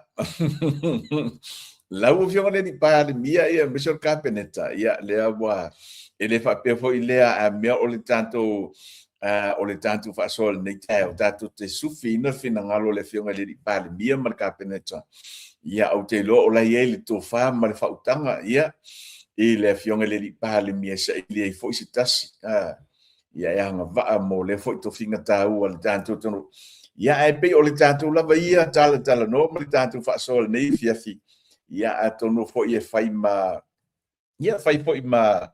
lau Afioga i le Alii Palemia, ia, aemaise o le Kapeneta, ia, lea ua, e le faapea foi lea a mea o le tatou, o le tatou faasoa i lenei taeao, tatou te sufiina le finagalo o le Afioga i le Alii Palemia ma le Kapeneta. Ia, ou te iloa o la e i ai le tofa ma le faautaga, ia, i le Afioga i le Alii Palemia e saili ai foi se tasi. Ia e agavaa mo lea foi tofiga taua i le tatou atunuu. Ia ae pei o le tatou lava ia talatalanoa ma le tatou faasoa i lenei afiafi, ia atonu foi e fai ma, ia fai foi ma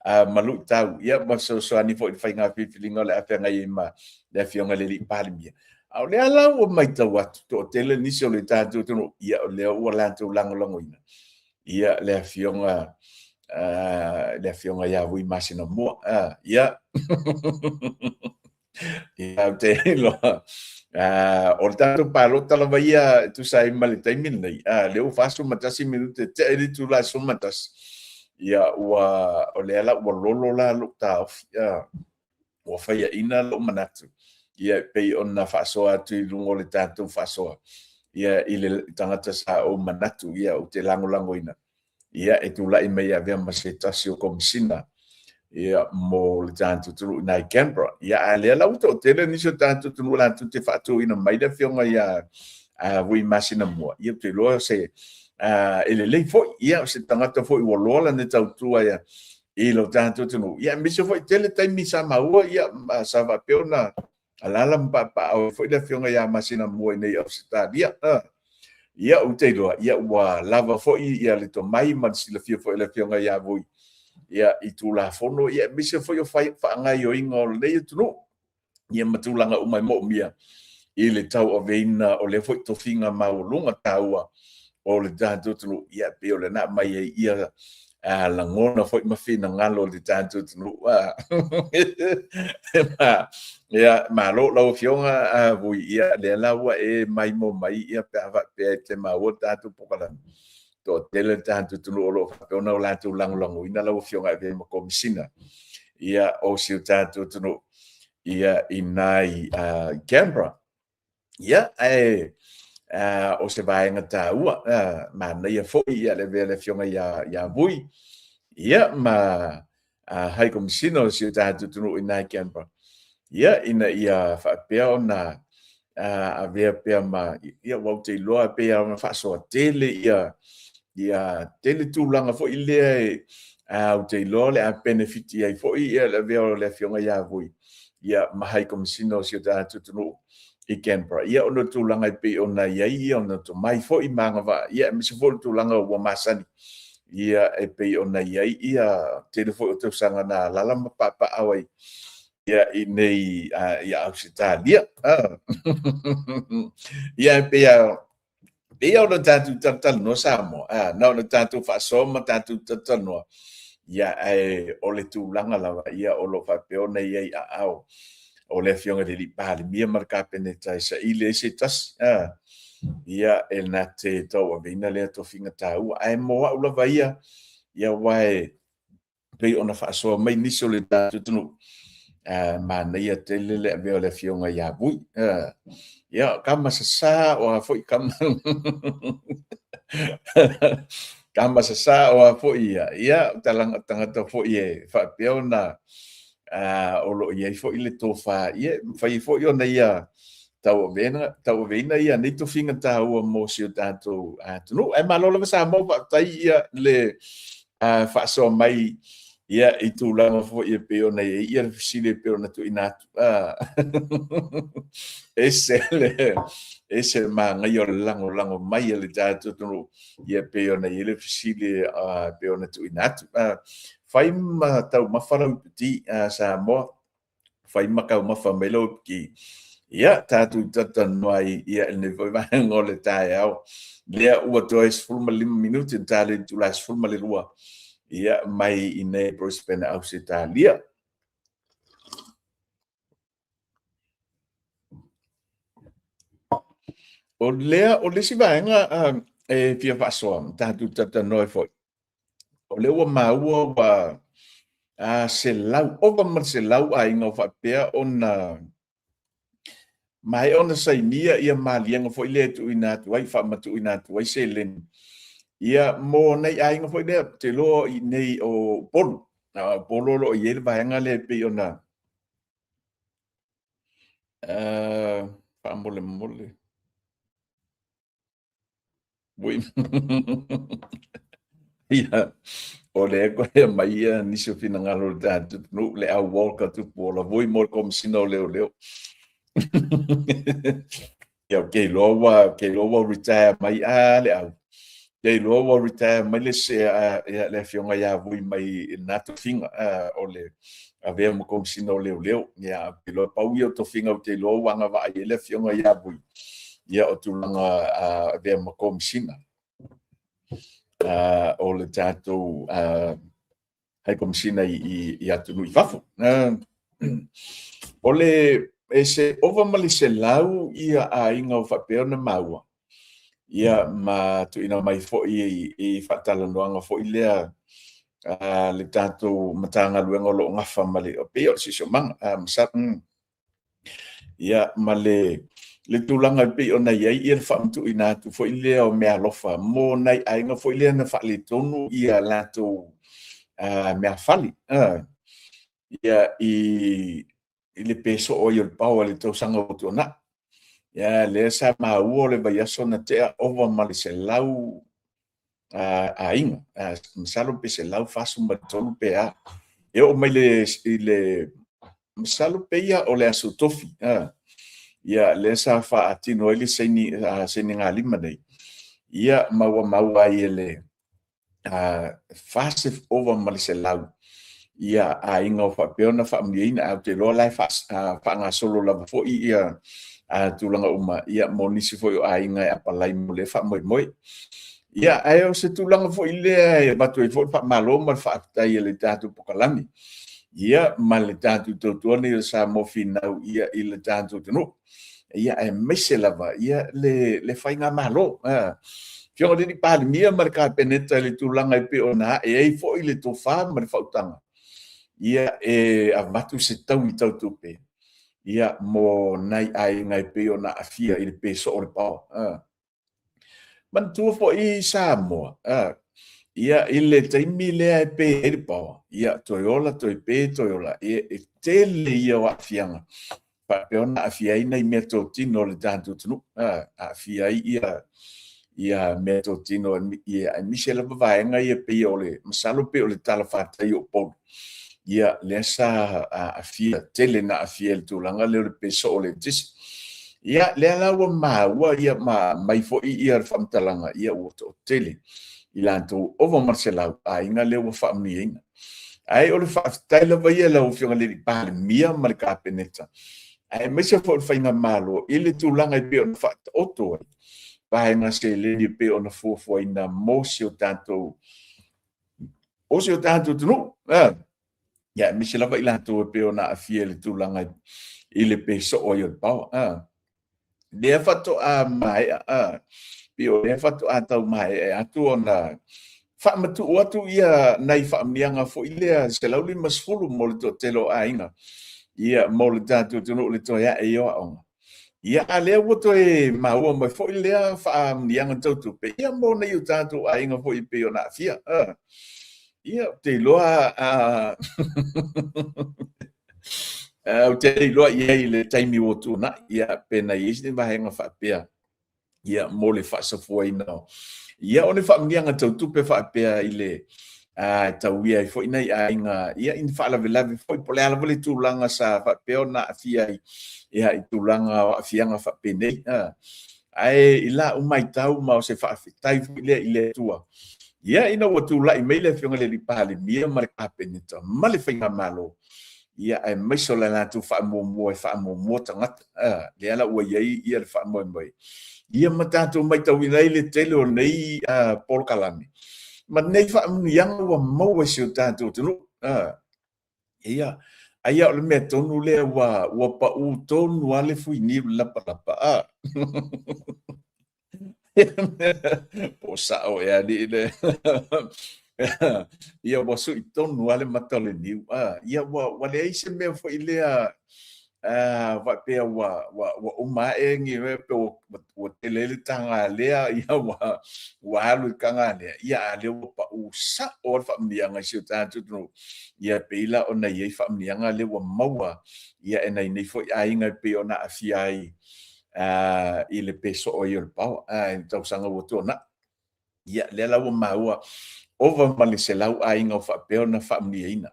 ma luitau, ia ma fesoasoani foi i le faiga filifiliga o le a feagai ai ma le Afioga i le Alii Palemia. A o lea la ua matau atu, toatele nisi o le tatou atunuu, ia o lea ua latou lagolagoina ia le afioga le afioga ia Vui Masinamua. Ia ia ou te iloa o le tatou palota lava ia e tusa ai ma le taimi lenei, lea ua 41 minute tea i le itula e 11, ia ua o lea la ua lolo la lou taofi, ua faiaina lou manatu, ia e pei ona faasoa atu i luga o le tatou faasoa, ia i le tagata sa ou manatu, ia ou te lagolagoina, ia e tulai mai e avea ma se tasi o Komisina, ia mo le tatou atunuu i ina i Canberra. Ia a lea la ua toatele nisi o tatou atunuu latou te faatuina mai le afioga ia Vui Masinamua, ia ou te iloa se e lelei foi, ia o se tagata foi ua loa lana tautua ia i lo tatou atunuu. Ia aemaise foi tele taimi sa maua, ia sa faapea ona alaala ma paepaeao ai foi le afioga ia Masinamua i nei Ausetalia. Ia ou te iloa, ia ua lava foi ia le tomai ma le silafia foi o le afioga ia Vui, ia i Tulafono, ia aemaise foi o faagaoioiga o lenei atunuu. Ia ma tulaga uma e moomia i le tauaveina o lea foi tofiga maualuga taua o le tatou atunuu. Ia pei o lena aumai ai ia lagona foi ma finagalo o le tatou atunuu. Ia, malo lau Afioga Vui, ia lea la ua e maimoa mai ia pe a faapea e te maua le tatou pokalame. Toatele le tatou atunuu o lo o faapea ona latou lagolagoina lau Afioga e avea ma Komesina ia o si o tatou atunuu ia i nai Canberra. Ia, ae o se vaega taua, manaia foi ia le avea le Afioga ia Vui, ia ma High Commissioner o si o tatou atunuu i nai Canberra, ia ina ia faapea ona avea pea ma, ia ua ou te iloa pei ona faasoa tele ia, ia tele tulaga foi lea Ou te iloa o le a penefiti ai foi ia le avea o le Afioga ia Vui ia ma High Commissioner o si o tatou atunuu i Canberra. Ia ona o tulaga e pei ona i ai ia ona tomai foi ma agavaa, ia aemaise foi o le tulaga ua masani ia e pei ona i ai ia tele foi o tausaga na alaala ma papaaao ai ia i inei i Ausetalia. Ia e pei lava pei ona tatou talatalanoa Samoa, na ona tatou faasoa ma tatou talatalanoa, ia ae o le tulaga lava ia o lo o faapea ona i ai i aao o le Afioga i le Palemia ma le Kapeneta e saili ai se tasi ia e na te tauaveina lea tofiga taua. Ae mo au lava ia, ia aua e pei ona faasoa mai nisi o le tatou atunuu, manaia tele le avea o le Afioga ia Vui. Ia, kama sasa o a foi kama kama sasa o a foi ia, ia, talanga tagata foi e faapea ona o lo o i ai foi le tofa, ia, e mafai foi ona ia tauaveina, tauaveina ia nei tofiga taua mo si o tatou atunuu. Ae malo lava Samoa, faafetai ia le faasoa mai ia i tulaga foi e pei ona i ai ia le fesili e pei ona tuuina atu. Ese le ese le manaia o le lagolago mai a le tatou atunuu ia pei ona i ai le fesili e pei ona tuuina atu. Fai ma taumafa lau iputi Samoa, fai ma taumafa mai lau iputi. Ia, tatou talatalanoa ai ia i lenei foi vaega o le taeao. Lea ua toe 15 minute na ta le itula 12 ia mai i nei Brisbane, Ausetalia. O lea, o le isi vaega e fia faasoa, tatou talatalanoa ai foi, o lea ua maua ua 100, ova ma le 100 aiga o faapea ona maea ona sainia ia maliega foi lea e tuuina atu ai, faamatuuina atu ai seleni ia mo nai aiga foi lea, ou te iloa i inei o Upolu. Upolu o lo o i ai le vaega lea e pei ona faamolemole. Ia, o lea koe aumai ia nisi o finagalo o le tatou atunuu, le au Walker Tupuola Vui mo le Komesina o Leoleo. Ia, ou te iloa ua, ou te iloa ua retire mai a le au. Te iloa ua retire mai le se ia, le afioga ia Vui mai i lena tofiga o le avea ma Komesina o Leoleo. Ia, ou te iloa pau ia o tofiga ou te iloa ua agavaa i ai le afioga ia Vui. Ia, o tulaga avea ma Komesina o le tatou High Komesina i atunuu i fafo. O le e se ova ma le 100 ia aiga o faapea ona maua ia ma tuuina mai foi i faatalanoaga foi lea le tatou Matagaluega o lo o gafa ma le pei o le siosiomaga ia ma le le tulaga e pei ona i ai ia le faamatuuina atu foi lea o meaalofa mo nai aiga foi lea na faaletonu ia latou meafale ia i le pe soo ai o le paoa i le tausaga ua tuanai. Ia lea sa maua o le vaiaso na tea ova ma le 100 aiga, masalo pe 143 pe a. E oo mai i le masalo pe ia o le aso Tofi, ia lea sa faatino ai le saini sainigalima nei, ia ma ua maua ai e le ova ma le 100 ia aiga o faapea ona faamanuiaina. Ae ou te iloa la e faagasolo lava foi ia tulaga uma ia mo nisi foi o aiga e apalai mo lea faamoemoe. Ia, ae o se tulaga foi lea e avatu ai foi le faamalo ma le faafetai a le tatou polokalame ia ma le tatou tautua nei o Samoa Finau ia i le tatou atunuu. Ia, aemaise lava ia le faigamalo. Afioga i le Palemia ma le Kapeneta i le tulaga e pei ona ae ai foi le tofa ma le faautaga, ia e avatu se taui tau tupe ia mo nai aiga e pei ona aafia i le pe soo o le paoa. Manatua foi Samoa, ia i le taimi lea e pe ai le paoa, ia toe ola, toe pe, toe ola, ia, e tele ia o aafiaga faapea ona aafia ai nai meatotino a le tatou atunuu, aafia ai ia ia meatotino ia aemaise lava vaega ia pei o le masalo pei o le talafatai o Upolu, ia lea sa aafia tele na aafia i le tulaga lea o le pe soo o le eletise. Ia lea la ua maua ia ma mai foi ia le faamatalaga ia ua toatele i latou ova ma le 100 aiga lea ua faamanuiaina. Ae o le faafetai lava ia i lau Afioga i le Palemia ma le Kapeneta, aemaise foi o le Faigamalo i le tulaga e pei ona faataoto ai vaega seleni e pei ona fuafuaina mo si o tatou o si o tatou atunuu. Ia, aemaise lava i latou e pei ona aafia i le tulaga i le pe soo ai o le power. Lea faatoa maea, pei o lea faatoa tau maea atu ona faamatuu atu ia nai faamanuiaga foi lea 150 mo le toatele o aiga, ia mo le tatou atunuu le toe ae o aoga. Ia, a lea ua toe maua mai foi lea faamanuiaga tau tupe, ia mo nai o tatou aiga foi e pei ona aafia. Ia, ou te iloa ou te le iloa i ai i le taimi ua tuanai, ia, pe na i ai se vaega faapea, ia, mo le faasafuaina o, ia, o le faamanuiaga tau tupe faapea i le e tauia ai foi nai aiga, ia, i ni faalavelave foi, po o le a lava le tulaga sa faapea ona aafia ai, ia, i tulaga o aafiaga faapenei. Ae i lau matau ma o se faafetai foi lea i le Atua, ia, ina ua tulai mai le Afioga i le Palemia ma le Kapeneta ma le Faigamalo, ia, aemaise o le latou faamuamua e faamuamua tagata, lea la ua i ai ia le faamoemoe, ia ma tatou matauina ai le tele o nei polokalame ma nei faamanuiaga ua maua e si o tatou atunuu. Ia, ai o le mea tonu lea ua pau tonu lava le fuiniu i le lapalapa. Po o sao ea alii le. Ia ua sui tonu lava le mata o le niu. Ia ua leai se mea foi lea faapea ua uma ae ni mea pe ua tele ai le taga lea, ia ua alu i le taga lea, ia a lea ua pau sao lava le faamanuiaga i si o tatou atunuu. Ia pei la ona i ai faamanuiaga lea ua maua ia e nai nei foi aiga e pei ona aafia ai i le pe soo ai o le power i le tausaga ua tuanai. Ia, lea la ua maua ova ma le 100 aiga o faapea ona faamanuiaina.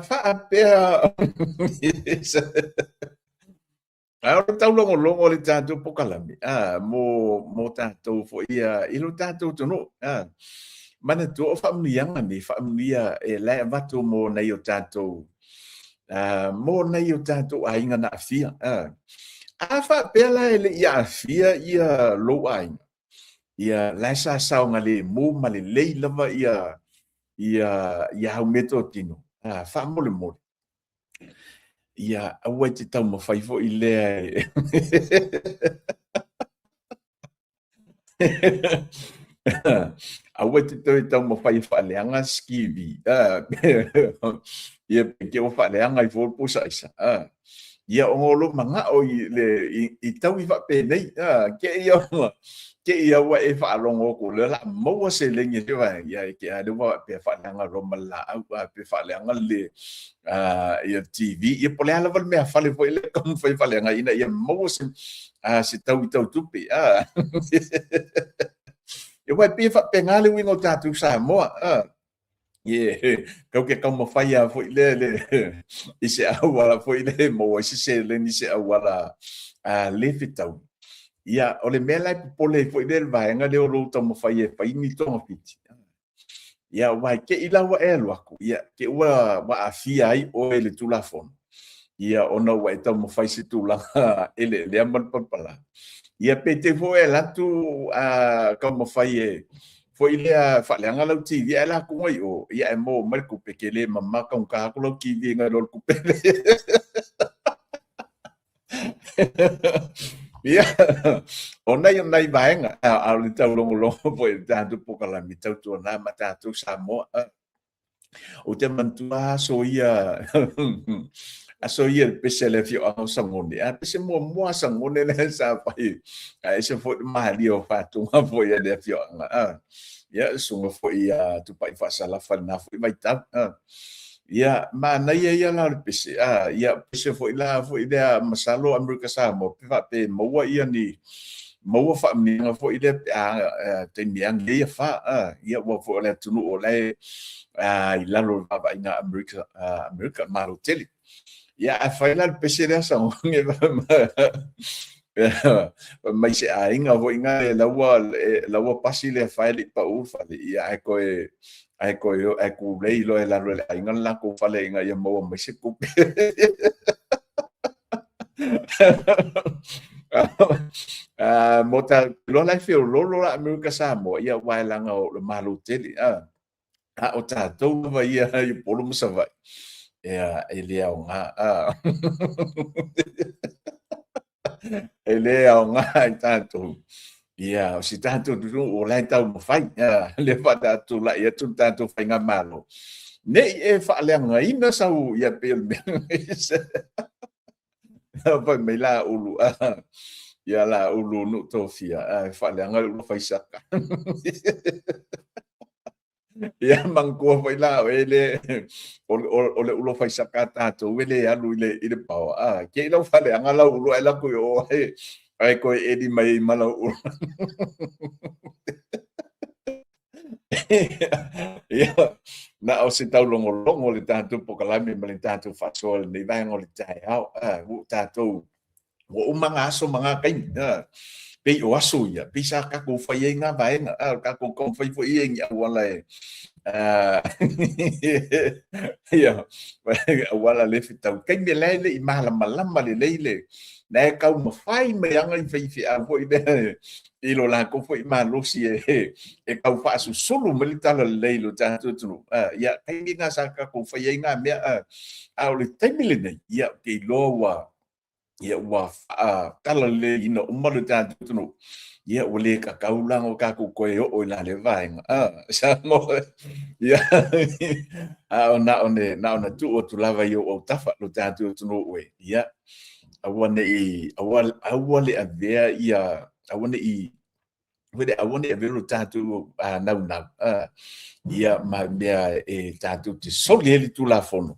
Faapea A o le taulogologo o le tatou pokalame, mo tatou foi ia, i lo tatou atunuu. Manatua o faamanuiaga nei, faamanuia e la e avatu mo nai o tatou, mo nai o tatou aiga na aafia. A faapea la e le i aafia ia lou aiga, ia la e sa saogalemu ma lelei lava ia ia au meatotino, faamolemole. Ia, aua e te taumafai foi lea e aua e te toe taumafai e faaleaga si TV. Ia, pe te ua faaleaga ai foi le pusa aisa. Ia, ona o lou manao i le i taui faapenei. Te i ua te i ua e faalogo atu o lea o le a maua seleni e se ia e te a lea ua faapea faaleaga loa ma le laau, pe faaleaga le ia TV, ia po o le a lava le meafale foi lea e taumafai e faaleaga ina ia maua se taui tau tupe. Ia aua e pei e faapena le uiga o tatou Samoa. Ia, tau ke taumafai lava foi lea le i se auala foi lea e maua ai se seleni i se auala le fetaui. Ia, o le mea la e popole ai foi lea le vaega lea o lou taumafai e fai ni togafiti. Ia, aua e te i la ua e alu atu, ia, te i ua aafia ai oe i le Tulafono, ia, ona ua e taumafai i se tulaga eleelea ma le palapala. Ia, pe te i foi e alu atu taumafai e foi lea faaleaga lau TV ae la atu ai o, ia, ae maua mai le tupe, tele mama taugata atu lau TV nai lo le tupe lea. Ia, o nai o nai vaega, a o le taulogologo foi i le tatou pokalame tautuana ma tatou Samoa. Ou te manatua aso ia, aso ia le pese a le afioaga o Sagone. A pese muamua a Sagone lea sa fai, a ese foi le malie o faatuga foi a le afioaga. Ia, le susuga foi ia Tupai Faasalafa i lena foi vaitau. Ia, manaia ia la o le pese, ia, pese foi la foi lea masalo Amerika Samoa, pe faapea e maua ia ni, maua faamanuiaga foi lea pe a taimi e agi ai afa, ia aua foi o le atunuu o la e i lalo o le vaavaaiga a Amerika, Amerika Malo tele. Ia ae fai la le pese lea Sagogi fai mai se aiga foi na e la ua pasi le afa e le i pau le fale, ia ae toe ae kulei loa i lalo e le aiga le latou fale ina ia maua mai se tupe. Mo ta iloa la e feoloolo la Amerika Samoa, ia aua e leaga o le Malo tele, a o tatou lava ia i Upolu ma Savaii, ia e le aoga, a e le aoga i tatou. Ia, o si tatou atunuu o la e taumafai, lea faatulai atu le tatou faigamalo, ne i e faaleagaina sau, ia pei o le mea fai mai la ulu, ia la ulu nuu tofia, e faaleaga le ulu faisaka. Ia manatua foi la o le o le ulo faisaka a tatou e le alu i le paoa. A, ke i lau faleaga lau ulo ae latou i o ae toe eli mai ai ma lau ulo. Ia, na o se taulogologo le tatou pokalame ma le tatou faasoa i lenei vaega o le taeao. A, ua tatou ua uma ngā aso ma ngā taimi. Pei o aso ia, pei sa tatou fai ai ngā vaega, a, o tatou taumafai foi ia i ni auala e, ia, auala le fetau. Taimi la e le i malamalama lelei le, la e taumafai mai lava nai faifeau foi lea i lo latou foi malosi e tau faasusulu mai le talalelei i lo tatou atunuu. Ia, taimi na sa tatou fai ai ngā mea, a o le taimi lenei, ia, ou te iloa ua, ia ua faatalaleiina uma le tatou atunuu, ia ua le tatau la ona tatou toe oo i la lea vaega. Samoa, ia, a o na o ne, na ona tuu atu lava i ou autafa lo tatou atunuu e, ia, aua ne i, aua, aua le avea ia, aua ne i Wele aua ne i avea lo tatou naunau, ia ma mea e tatou te soli ai le Tulafono,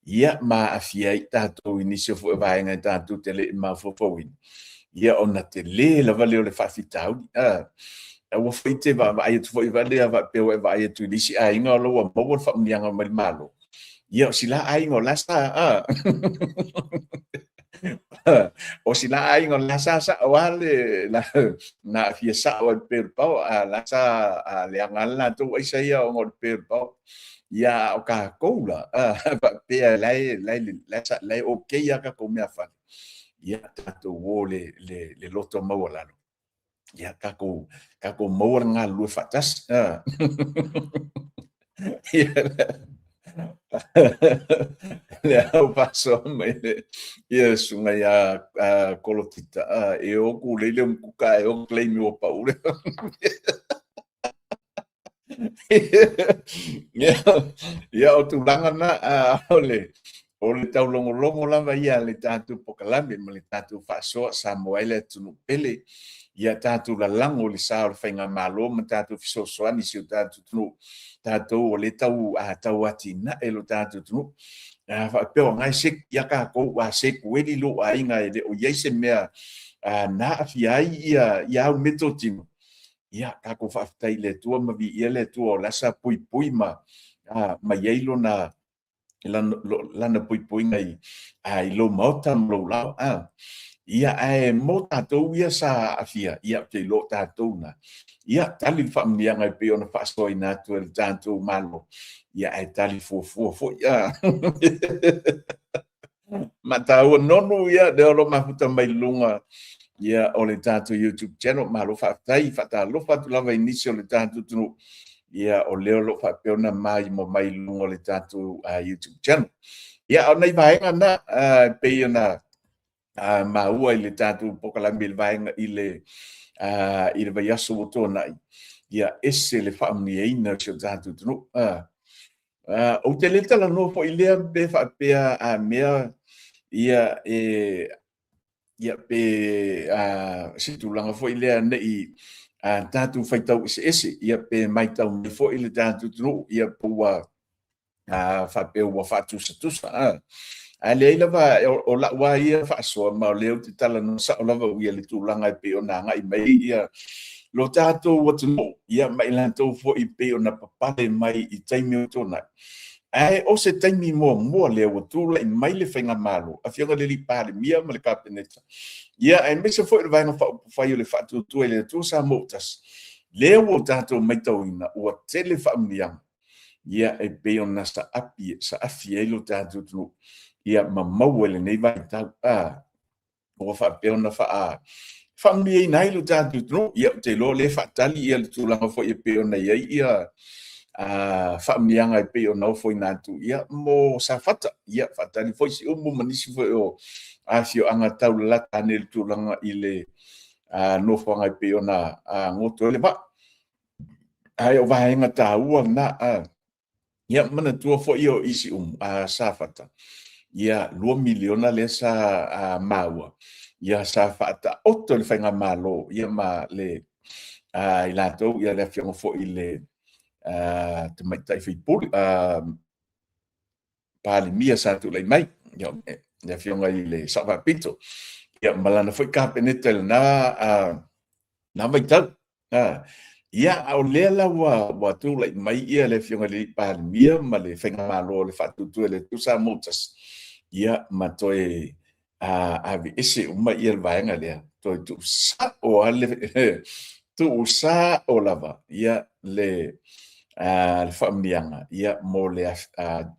ia ma aafia ai tatou i nisi o foi o vaega e tatou te le i mafaufauina, ia ona tele lava lea o le faafitauli. Aua foi te vaavaai atu foi lea faapea ua e vaai atu i le isi aiga o la ua maua le faamanuiaga mai le Malo, ia o si la aiga o la sa, o si la aiga o la sa sao lava le na aafia sao ai le pe o le pao, a la sa leaga lava le latou aisa ia ona o le pe o le pao. Ia a o tatou la, faapea la e okay lava tatou meafale, ia tatou o i le loto maualalo. Ia tatou tatou maua le galulue faatasi. Ia le au faasoa mai le ia le susuga ia Kolotita, e o kulei le umukuka ae o claim ua pau le. Ia, o tulaga na, o le taulogologo lava ia a le tatou pokalame ma le tatou faasoa Samoa e le atunuu pele, ia tatou lalago i le sa o le faigamalo ma tatou fesoasoani i si o tatou atunuu, tatou o lea tau atinae lo tatou atunuu. Faapea o na e ia tatou ua sekueli lou aiga e le o i ai se mea na aafia ai ia au meatotino. Ia, tatou faafetai i le Atua ma viia le Atua o la sa puipui ma ma i ai lona lana puipuiga i i lou maota ma lou lao. Ia, ae mo tatou ia sa aafia, ia, ou te iloa o tatou na. Ia, tali le faamanuiaga e pei ona faasoaina atu e le tatou Malo, ia, ae tali fuafua foi. Mataua nonu ia lea o lo o mafuta mai luga ia o le tatou YouTube channel. Malo faafetai, faatalofa atu lava i nisi o le tatou atunuu ia o lea o lo o faapea ona maimoa mai luga o le tatou YouTube channel. Ia, o nai vaega na pei ona maua i le tatou pokalame i le vaega i le i le vaiaso ua tuanai, ia ese le faamanuiaina o si o tatou atunuu. Ou te le talanoa foi lea pe faapea a mea ia e ia pe se tulaga foi lea ne i tatou faitau eseese ia pe matau mai foi le tatou atunuu ia po ua faapea ua faatusatusa. Ae leai lava, o lau lava ia faasoa, ma o lea ou te talanoa sao lava au ia i le tulaga e pei ona agai mai ai lo tatou atunuu, ia ma i latou foi e pei ona papale mai i taimi ua tuanai. Ae o se taimi muamua lea ua tulai mai le faigamalo, Afioga i le Palemia ma le Kapeneta, ia aemaise foi le Vaega Faaupufai o le Faatuatua i le Atua Samoa ua Tasi, lea ua tatou matauina ua tele faamanuiaga ia e pei ona saafi ai lo tatou atunuu ia ma maua i lenei vaitau ua faapea ona faamanuiaina ai lo tatou atunuu. Ia, ou te iloa o lea e faatali ia le tulaga foi e pei ona i ai ia faamanuiaga e pei ona ofoina atu ia mo Safata. Ia, faatali foi Siumu ma nisi foi o afioaga taulalata ane i le tulaga i le nofoaga e pei ona goto ai le vaa. Ae o vaega taua na. Ia, manatua foi o i Siumu, Safata, ia $2 miliona lea sa maua, ia sa faataoto e le faigamalo ia ma le i latou ia le afioga foi i le tamaitai sui usufono, Palemia sa tulai mai, ia, le afioga i le Sao Faapito, ia ma lana foi Kapeneta i lena vaitau. Ia, a o lea la ua tulai mai ia le afioga i le Palemia ma le faigamalo o le Faatuatua i le Atua Samoa ua Tasi, ia ma toe aveese uma ia le vaega lea, toe tuusao lava tuusao lava ia le faamanuiaga ia mo le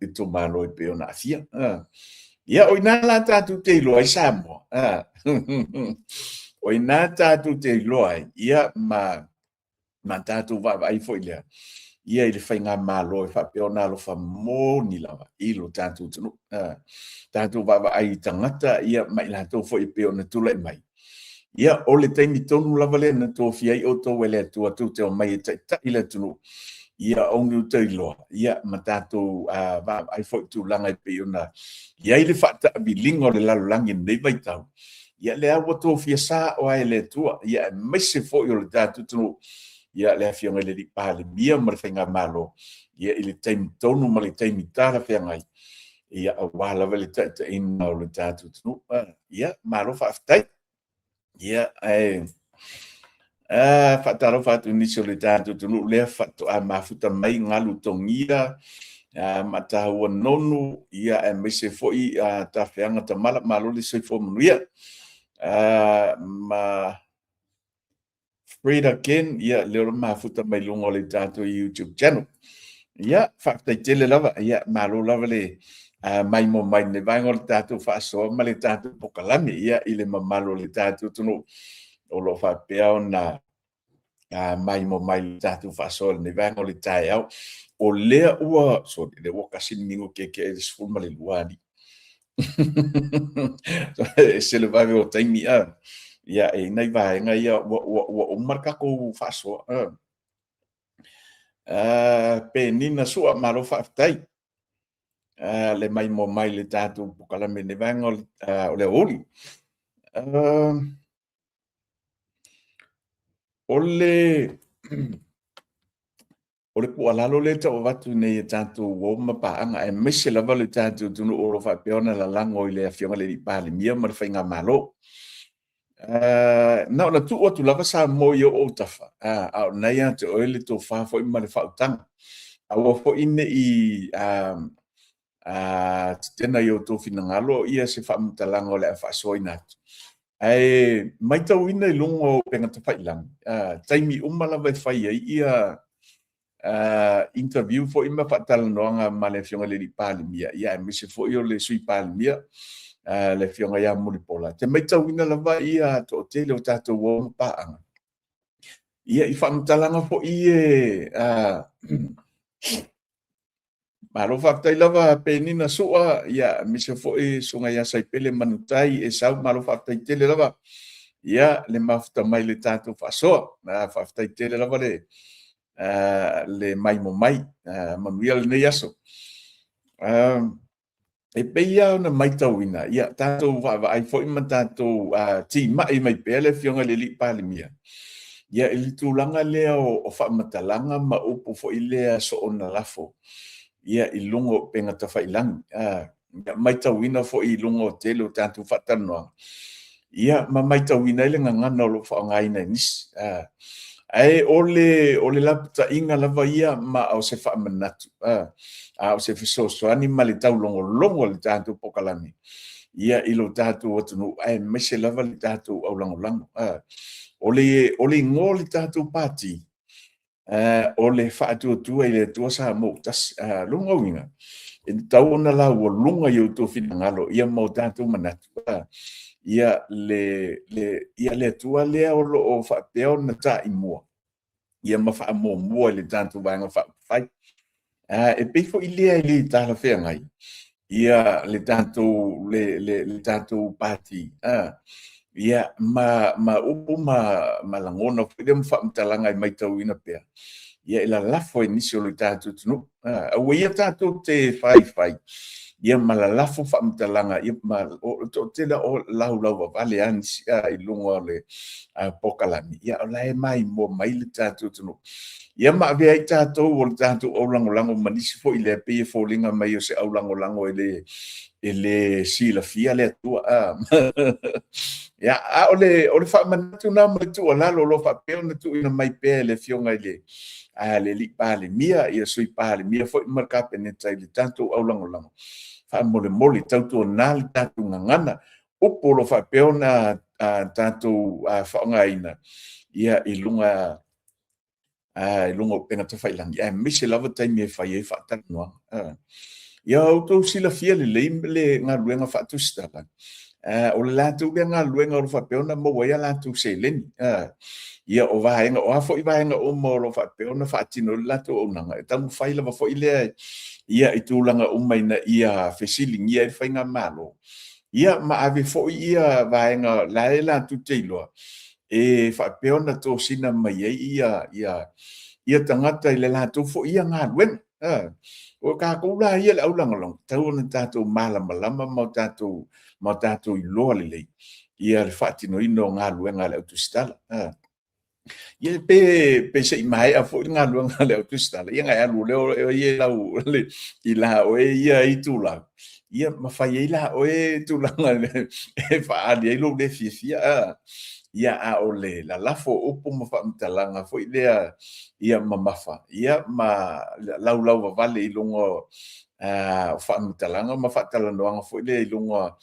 itumalo e pei ona aafia. Ia, o i ina la tatou te iloa ai Samoa. O i ina tatou te iloa ai, ia ma tatou vaavaai foi lea ia i le faigamalo e faapea ona alofa moni lava i lo tatou atunuu. Tatou vaavaai i tagata ia ma i latou foi e pei ona tulai mai. Ia, o le taimi tonu lava lea na tofia ai outou e le Atua tou te omai e taitai le atunuu, ia o ni outou iloa, ia ma tatou vaavaai foi i tulaga e pei ona i ai le faataamiliga o le lalolagi i lenei vaitau. Ia lea ua tofia sao lava e le Atua, ia aemaise foi o le tatou atunuu, ia le Afioga i le Palemia ma le faigamalo, ia i le taimi tonu ma le taimi talafeagai, ia aua lava le taitaiga o le tatou atunuu. Ia, malo faafetai. Ia, ae faatalofa atu i nisi o le tatou atunuu lea faatoa mafuta mai galu togia, mataua nonu, ia aemaise foi tafeaga tamala, malo le soifua manuia. Ma Freda Ken, ia lea o le mafuta mai luga o le tatou YouTube channel. Ia, faafetai tele lava, ia malo lava le maimoa mai le vaega o le tatou faasoa ma le tatou pokalame, ia i le mamalu o le tatou atunuu o lo o faapea ona maimoa mai le tatou faasoa i lenei vaega o le taeao. O lea ua, sorry, lea ua kasi le minute e le 12 alii. E se le vave o taimi a. Ia, e i nai vaega ia ua uma le tatou faasoa. Penina Sua, malo faafetai. Le maimoa mai le tatou pokalame i le vaega o le aoauli. O le O le tuualalo lea e tau avatu nei e tatou uo ma paaga, aemaise lava le tatou atunuu o lo o faapea ona lalago i le Afioga i le Palemia ma le faigamalo. Na ona tuu atu lava Samoa i ou autafa, a o lena ia te oe le tofa foi ma le faautaga. Aua foi ne i tetena i outou finagalo ia se faamatalaga o le a faasoaina atu. Ae matauina i luga o upega tafailagi, taimi uma lava e fai ai ia interview foi ma faatalanoaga ma le Afioga i le Palemia, ia aemaise foi o le Sui Palemia, le Afioga ia Mulipola, te matauina lava ia toatele o tatou uo ma paaga. Ia i faamatalaga foi e Malo faafetai lava Penina Sua, ia aemaise foi Susuga ia Saipele Manutai Esau, malo faafetai tele lava. Ia le mafuta mai le tatou faasoa. Faafetai tele lava le maimo mai. Manuia lenei aso. E pei lava ona matauina, ia tatou vaavaai foi ma tatou timai mai pea le Afioga i le Palemia, ia i le tulaga lea o faamatalaga ma upu foi lea soona lafo, ia i luga o upega tafailagi. Ia, matauina foi i luga o tele o tatou faatalanoaga, ia, ma matauina ai le gagana o lo o faaaogaina e nisi. Ae o le lapataiga lava ia ma o se faamanatu, a o se fesoasoani ma le taulogologo a le tatou polokalame, ia, i lo tatou atunuu, aemaise lava le tatou aulagolago. O le igoa o le tatou Pati, o le Faatuatua i le Atua Samoa ua Tasi. O lona uiga, e tatau ona laualuga i outou finagalo ia ma o tatou manatu ia le Atua lea o lo o faapea ona taimua ia ma faamuamua i le tatou Vaega Faaupufai. E pei foi lea e le talafeagai ia le tatou le tatou pati ia ma upu ma lagona foi lea ma faamatalaga e matauina pea ia e lalafo e nisi o le tatou atunuu. Aua ia tatou te faifai ia ma lalafo faamatalaga ia ma o le toatele o laulauvavale lava nisi i luga o le polokalame, ia o la e maimoa mai le tatou atunuu. Ia ma avea ai tatou o le tatou aulagolago ma nisi foi lea pei e foliga mai o se aulagolago e le silafia le Atua. Ia, a o le faamanatu lena ma le tuualalo o lo o faapea ona tuuina mai pea e le Afioga i le alii Palemia, ia Sui Palemia foi ma le Kapeneta i le tatou aulagolago, faamolemole tautuana le tatou gagana, upu o lo o faapea ona tatou faaaogaina ia i luga o upega tafailagi, aemaise lava taimi e fai ai faatalanoaga. Ia outou silafia lelei le galuega faatusitala, o le latou lea galuega o lo o faapea ona maua ai a latou seleni. Ia o vaega, o a foi vaega uma o lo o faapea ona faatino ai le latou auaunaga, e taumafai lava foi lea ia i tulaga uma ina ia fesiligia ai le faigamalo, ia ma ave foi ia vaega la e latou te iloa e faapea ona tosina mai ai ia tagata i le latou foi ia galuega. O tatou la ia le aulagolago, tatau ona tatou malamalama ma tatou iloa lelei ia le faatinoina o galuega a le autusitala. Ia pe se i maea foi le galuega a le autusitala, ia ona e alu lea oe ia i la oe ia itulau, ia ma fai ai la oe tulaga e faaali ai lou le fiafia. Ia, a o le lalafo o upu ma faamatalaga foi lea ia mamafa, ia ma laulauvavale i luga o faamatalaga ma faatalanoaga foi lea i luga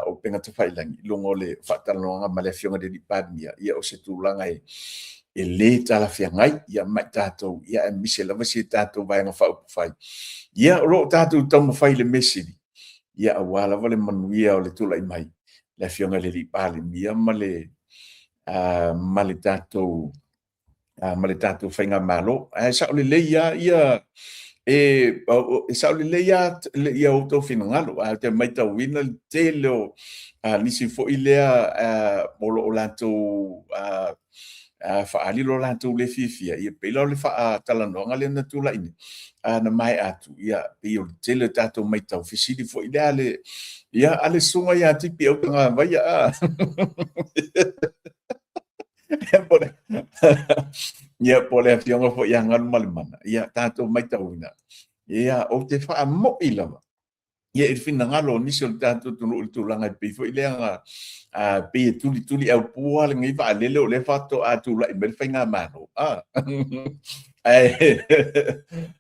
o upega tafailagi, i luga o le faatalanoaga ma le Afioga i le Palemia, ia o se tulaga e le talafeagai ia ma i tatou, ia aemaise lava si a tatou Vaega Faaupufai. Ia o lo o tatou taumafai i le mea sili, ia aua lava le manuia o le tulai mai le Afioga i le Palemia ma le tatou ma le tatou faigamalo. Ae sao lelei lava ia e sao lelei lava ia outou finagalo, ae ou te matauina le tele o nisi foi lea o lo o latou faaali lo latou le fiafia, ia pei la o le faatalanoaga lea na tulai nei, na maea atu, ia pei o le tele o tatou matau, fesili foi lea a le susuga ia Tipi Autagavaia, a. Ia, po o le afioga foi ia Galumalemana, ia tatou matauina, ia, ou te faamoi lava, ia, i le finagalo o nisi o le tatou atunuu i le tulaga e pei foi lea na pei e tulituli aupu lava lenei vaalele o lea faatoa tulai mai le faigamalo.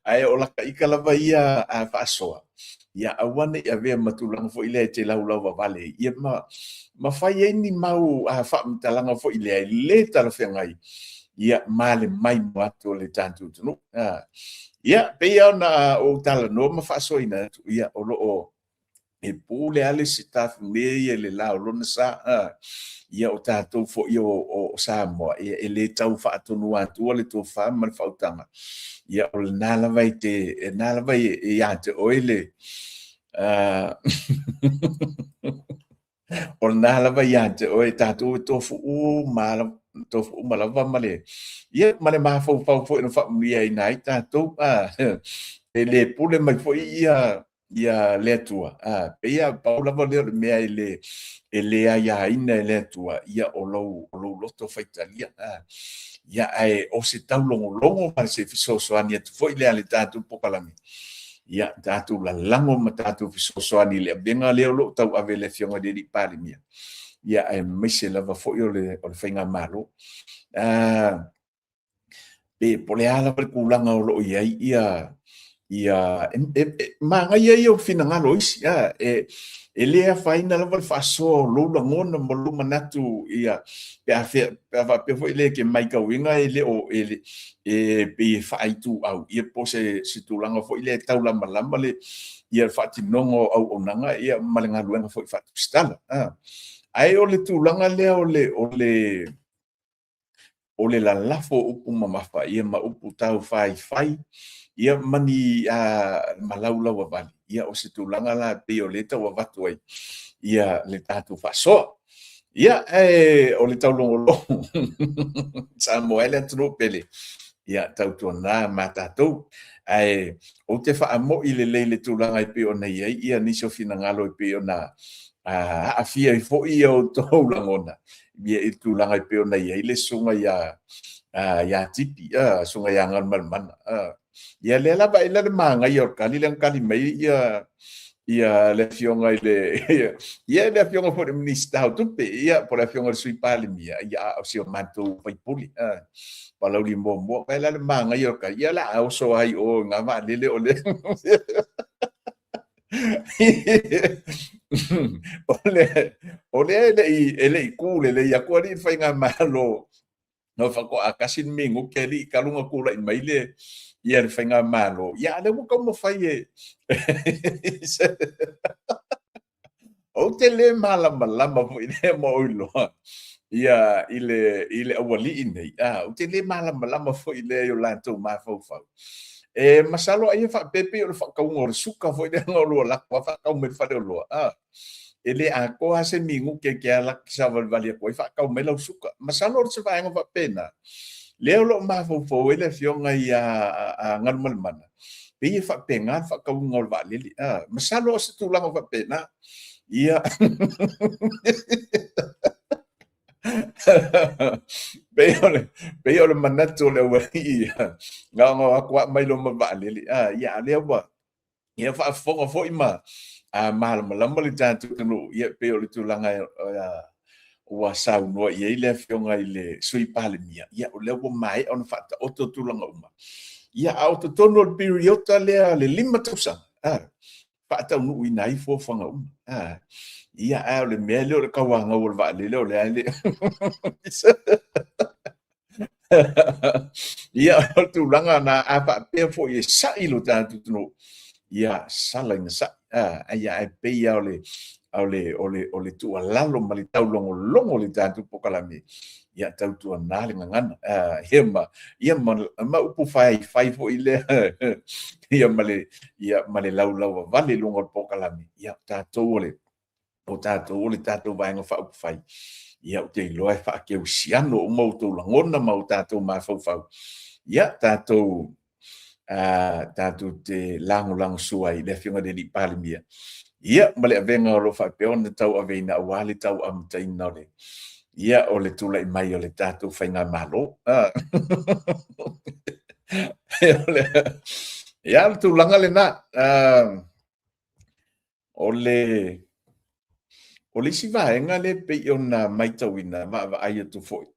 Ae o lata ita lava ia faasoa, ia aua ne i avea ma tulaga foi lea e te laulauvavale ai, ia ma fai ai ni mau faamatalaga foi lea e le talafeagai, ia ma le maimoa atu o le tatou atunuu. Ia, pei lava ona ou talanoa ma faasoaina atu, ia o lo o e pule lava le isi tafunē ia i le la o lona sa. Ia o tatou foi o Samoa, ia e le tau faatonuina atua le tofa ma le faautaga. Ia o lena lava e te, lena lava e ia te oe le o lena lava ia te oe tatou e tofu uma lava, tofu uma lava ma le, ia ma le mafaufau foi na faamanuiaina ai tatou. E le pule mai foi ia ia le Atua, pei lava pau lava lea o le mea e le aiaina e le Atua, ia o lou loto faitalia. Ia, ae o se taulogologo ma se fesoasoani atu foi lea a le tatou polokalame. Ia, tatou lalago ma tatou fesoasoani i le avega lea o lo o tauave e le Afioga i le Palemia, ia aemaise lava foi o le Faigamalo. Pe po o le a lava le tulaga o lo o i ai ia ia e manaia ia o finagalo o isi e le afaina lava le faasoa o lou lagona ma lou manatu ia pe a faapea foi le e te matauina e le o e e pei e faaituau ia po o se tulaga foi lea e taulamalama le ia faatinoga o auaunaga ia ma le galuega foi faatusitala. Ae o le tulaga lea o le lalafo o upu mamafa ia ma upu taufaifai ia ma ni ma laulauavale, ia o se tulaga la pei o lea e tau avatu ai ia le tatou faasoa. Ia, ae o le taulogologo Samoa e le atunuu pele, ia tautuana ma tatou. Ae ou te faamoi lelei i le tulaga e pei ona i ai ia nisi o finagalo e pei ona aafia ai foi ia outou lagona ia i le tulaga e pei ona i ai le susuga ia Tipi, susuga ia Galumalemana. Ia lea lava e le manaia o le tali lea na tali mai ia ia le afioga i le ia le afioga foi i le Minisita o Tupe ia po o le afioga i le Sui Palemia ia a o si o matou sui usufono Palauli muamua. Vaai la le manaia o le tali, ia o le a oso ai i o i na vaalele o le o lea e le i kū lelei atu alii le faigamalo na faatoa tasi le minute alii talu ona tulai mai le ia le faigamalo, ia a lea ua taumafai e ou te le malamalama foi lea ma ou iloa ia i le aualii nei, ou te le malamalama foi lea i o latou mafaufau. E masalo ai e faapea pei o le faatauga o le suka foi lea na olua lako faatau mai le faleoloa. E le atoa se minute e te ala savalivali atu ai faatau mai lau suka. Masalo o se vaega faapena lea o lo o mafaufau ai le afioga ia Galumalemana, pei e faapena le faatauga o le vaalele. Masalo o se tulaga faapena. Ia pei o le manatu o le aualii gaogao atu a mai loma vaalele. Ia a lea ua ia faafofoga foi ma malamalama le tatou atunuu, ia pei o le tulaga ua saunoa i ai le afioga i le Sui Palemia, ia o lea ua maea ona faataoto tulaga uma. Ia a o totonu o le piriota lea le 5 tausaga, faataunuuina ai fuafuaga uma. Ia, ae o le mea lea o le tauanau o le vaalele o le a le Ia, o le tulaga na a faapea foi e sa'i lo tatou atunuu, ia sala ina sa'i. Ia, ae pei lava o le tuualalo ma le taulogologo o le tatou polokalame, ia tautuana le gagana. Ia ma upu faifai foi lea ia ma le laulauavale i luga o le polokalame, ia tatou o le o tatou o le tatou Vaega Faaupufai, ia ou te iloa e faakerisiano uma outou lagona ma o tatou mafaufau, ia tatou tatou te lagolagosua ai i le Afioga i le Alii Palemia, ia ma le avega o lo o faapea ona tauaveina aua le tauamataina o le ia o le tulai mai o le tatou faigamalo. Ia, o le tulaga lena. O le isi vaega lea pei ona matauina, vaavaai atu foi,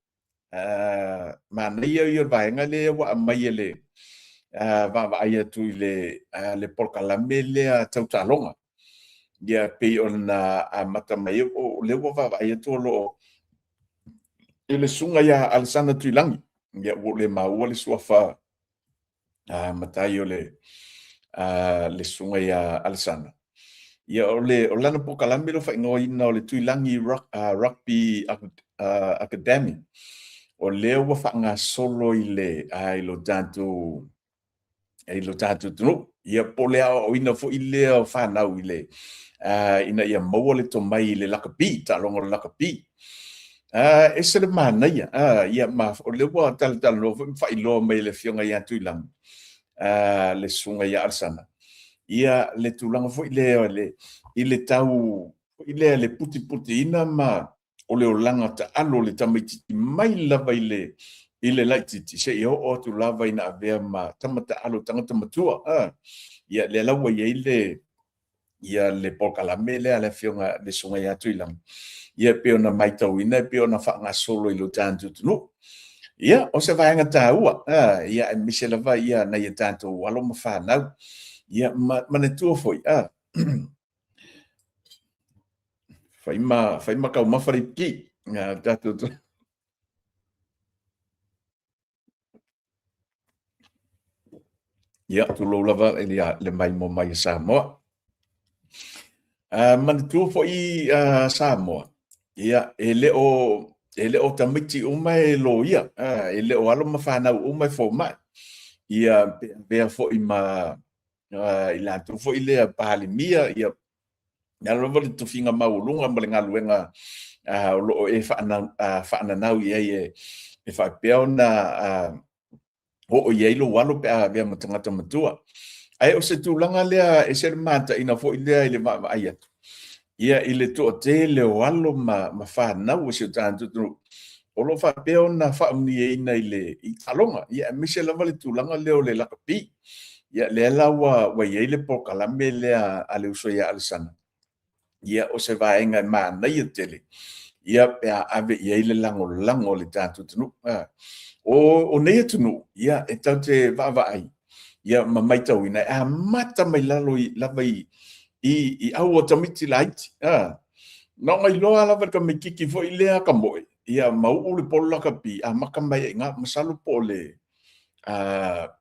manaia ia o le vaega lea ua aumai e le vaavaai atu i le polokalame lea tau taaloga. Ia pei ona amata mai, o lea ua vaavaai atu o lo o i le susuga ia Alesana Tuilagi, ia ua ou le maua le suafa matai o le susuga ia Alesana. Ia o le o lana polokalame lo faaigoaina o le Tuilagi Rugby Academy, o lea ua faagasolo i le i lo tatou atunuu. Ia po o le aoaoina foi lea o fanau i le ina ia maua le tomai i le lakapi, taaloga o le lakapi. Ese le manaia, ia ma o lea ua talatalanoa foi ma faailoa mai e le Afioga ia Tuilagi, le susuga ia Alesana, ia le tulaga foi lea i le tau foi lea le putiputiina ma o le olaga taalo o le tamaitiiti mai lava i le i le laitiiti seia oo atu lava ina avea ma tama taalo tagata matua. Ia lea la ua i ai le ia le polokalame lea a le Afioga le Susuga ia Tuilagi, ia e pei ona matauina e pei ona faagasolo i lo tatou atunuu. Ia, o se vaega taua, ia aemaise lava ia nai a tatou alo ma fanau. Ia manatua foi, fai ma taumafa le ipiki, tatou. Ia, tulou lava le maimoa mai a Samoa. Manatua foi Samoa, ia, e le o tamaiti uma e loia, e le o alo ma fanau uma e fomai. Ia, pe avea foi ma i latou foi lea Palemia, ia, le ala lava le tofiga maualuga ma le galuega o lo o e faananau i ai e faapea ona oo i ai lou alo pe a avea ma tagata matua. Ae o se tulaga lea e ese le mataina foi lea i le vaavaai atu, ia i le toatele o alo ma fanau o si o tatou atunuu o lo o faapea ona faamanuiaina i le i taaloga, ia aemaise lava le tulaga lea o le lakapi. Ia lea la ua i ai le polokalame lea a le uso ia Alesana, ia o se vaega e manaia tele, ia pe a ave i ai le lagolago a le tatou atunuu. O nei atunuu, ia e tatou te vaavaai, ia ma matauina, e amata mai lalo lava i au o tamaiti laiti. Na ona iloa lava e le tamaitiiti foi lea ka moe, ia ma uu le polo lakapi, amata mai ai i ina, masalo po o le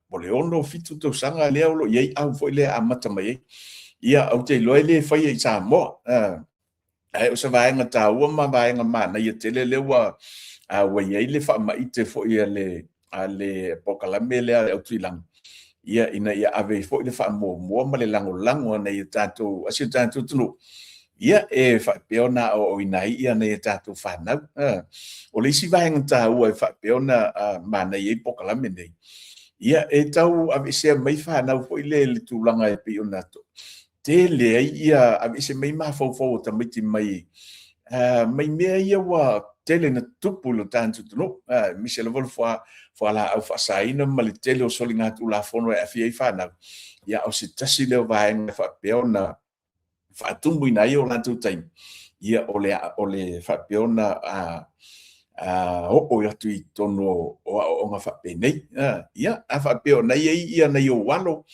6, 7 tausaga lea o lo o i ai au foi lea e amata mai ai. Ia, ou te iloa e le faia i Samoa. Ae o se vaega taua ma vaega manaia tele lea ua i ai le faamaite foi a le polokalame lea a le Au Tuilagi, ia ina ia ave ai foi le faamuamua ma le lagolago a nai o tatou, a si o tatou atunuu, ia e faapea ona aoaoina ai ia nai a tatou fanau. O le isi vaega taua e faapea ona manaia ai polokalame nei, ia e tau aveesea mai fanau foi lea i le tulaga e pei ona tele ai ia aveese mai mafaufau o tamaiti mai mai mea ia ua tele na tutupu i lo tatou atunuu, aemaise lava le fualaau faasaina ma le tele o soligatulafono e aafia ai fanau. Ia o se tasi lea o vaega e faapea ona faatumuina ai o latou taimi, ia o le faapea ona oo atu i totonu o aoaoga faapenei. Ia, a faapea o na i ai ia nai ou alo,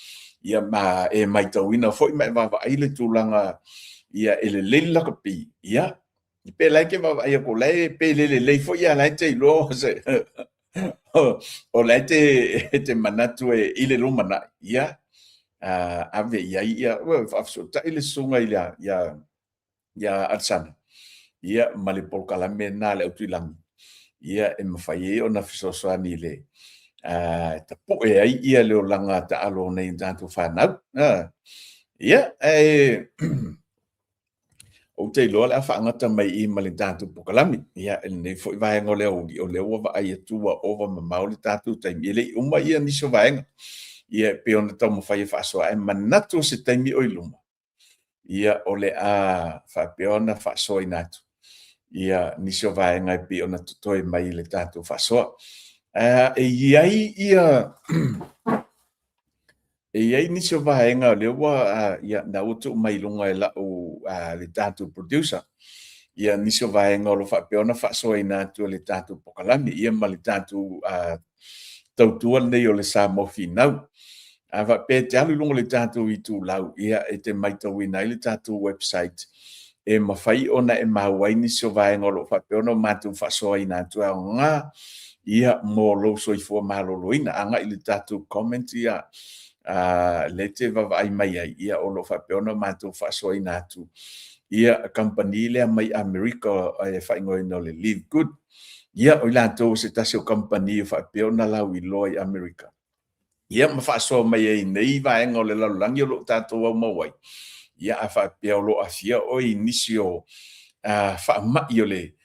ia ma e matauina foi ma e vaavaai le tulaga ia e lelei le lakapi, ia, pe la e te vaavaai atu o la e pe le lelei foi a la e te iloa se o la e te manatu e i le lumanai, ia, ave i ai ia, faafesootai le susuga ia Alesana, ia, ma le polokalame lena a le Au Tuilagi, ia, e mafai ai ona fesoasoani i le tapue ai ia le olaga taalo o nai o tatou fanau. Ia, ae ou te iloa o le a faagata mai i ma le tatou polokalame. Ia, i lenei foi vaega o le aoauli, o lea ua vaai atu ua ova mamao le tatou taimi, e le i uma ia nisi o vaega. Ia, e pei ona taumafai e faasoa, ae manatu o se taimi o i luma, ia, o le a faapea ona faasoaina atu ia nisi o vaega e pei ona totoe mai i le tatou faasoa. E i ai ia E i ai nisi o vaega o lea ua, ia, na ua tuu mai i luga e lau, le tatou producer, ia nisi o vaega o lo o faapea ona faasoaina atu e le tatou polokalame, ia ma le tatou tautua lenei o le Samoa Finau. A faapea e te alu i luga o le tatou itulau, ia, e te matauina ai le tatou website e mafai ona e maua ai nisi o vaega o lo o faapea ona matou faasoaina atu e aoga ia mo lou soifua maloloina. Agai i le tatou comment ia lea e te vaavaai mai ai, ia o lo o faapea ona matou faasoaina atu ia kamupani lea mai Amerika e faaigoaina o le Live Good. Ia o i latou o se tasi o kamupani o faapea ona lauiloa i Amerika. Ia ma faasoa mai ai nei vaega o le lalolagi o lo o tatou aumau ai, ia a faapea o lo o aafia oe i nisi o faamai o le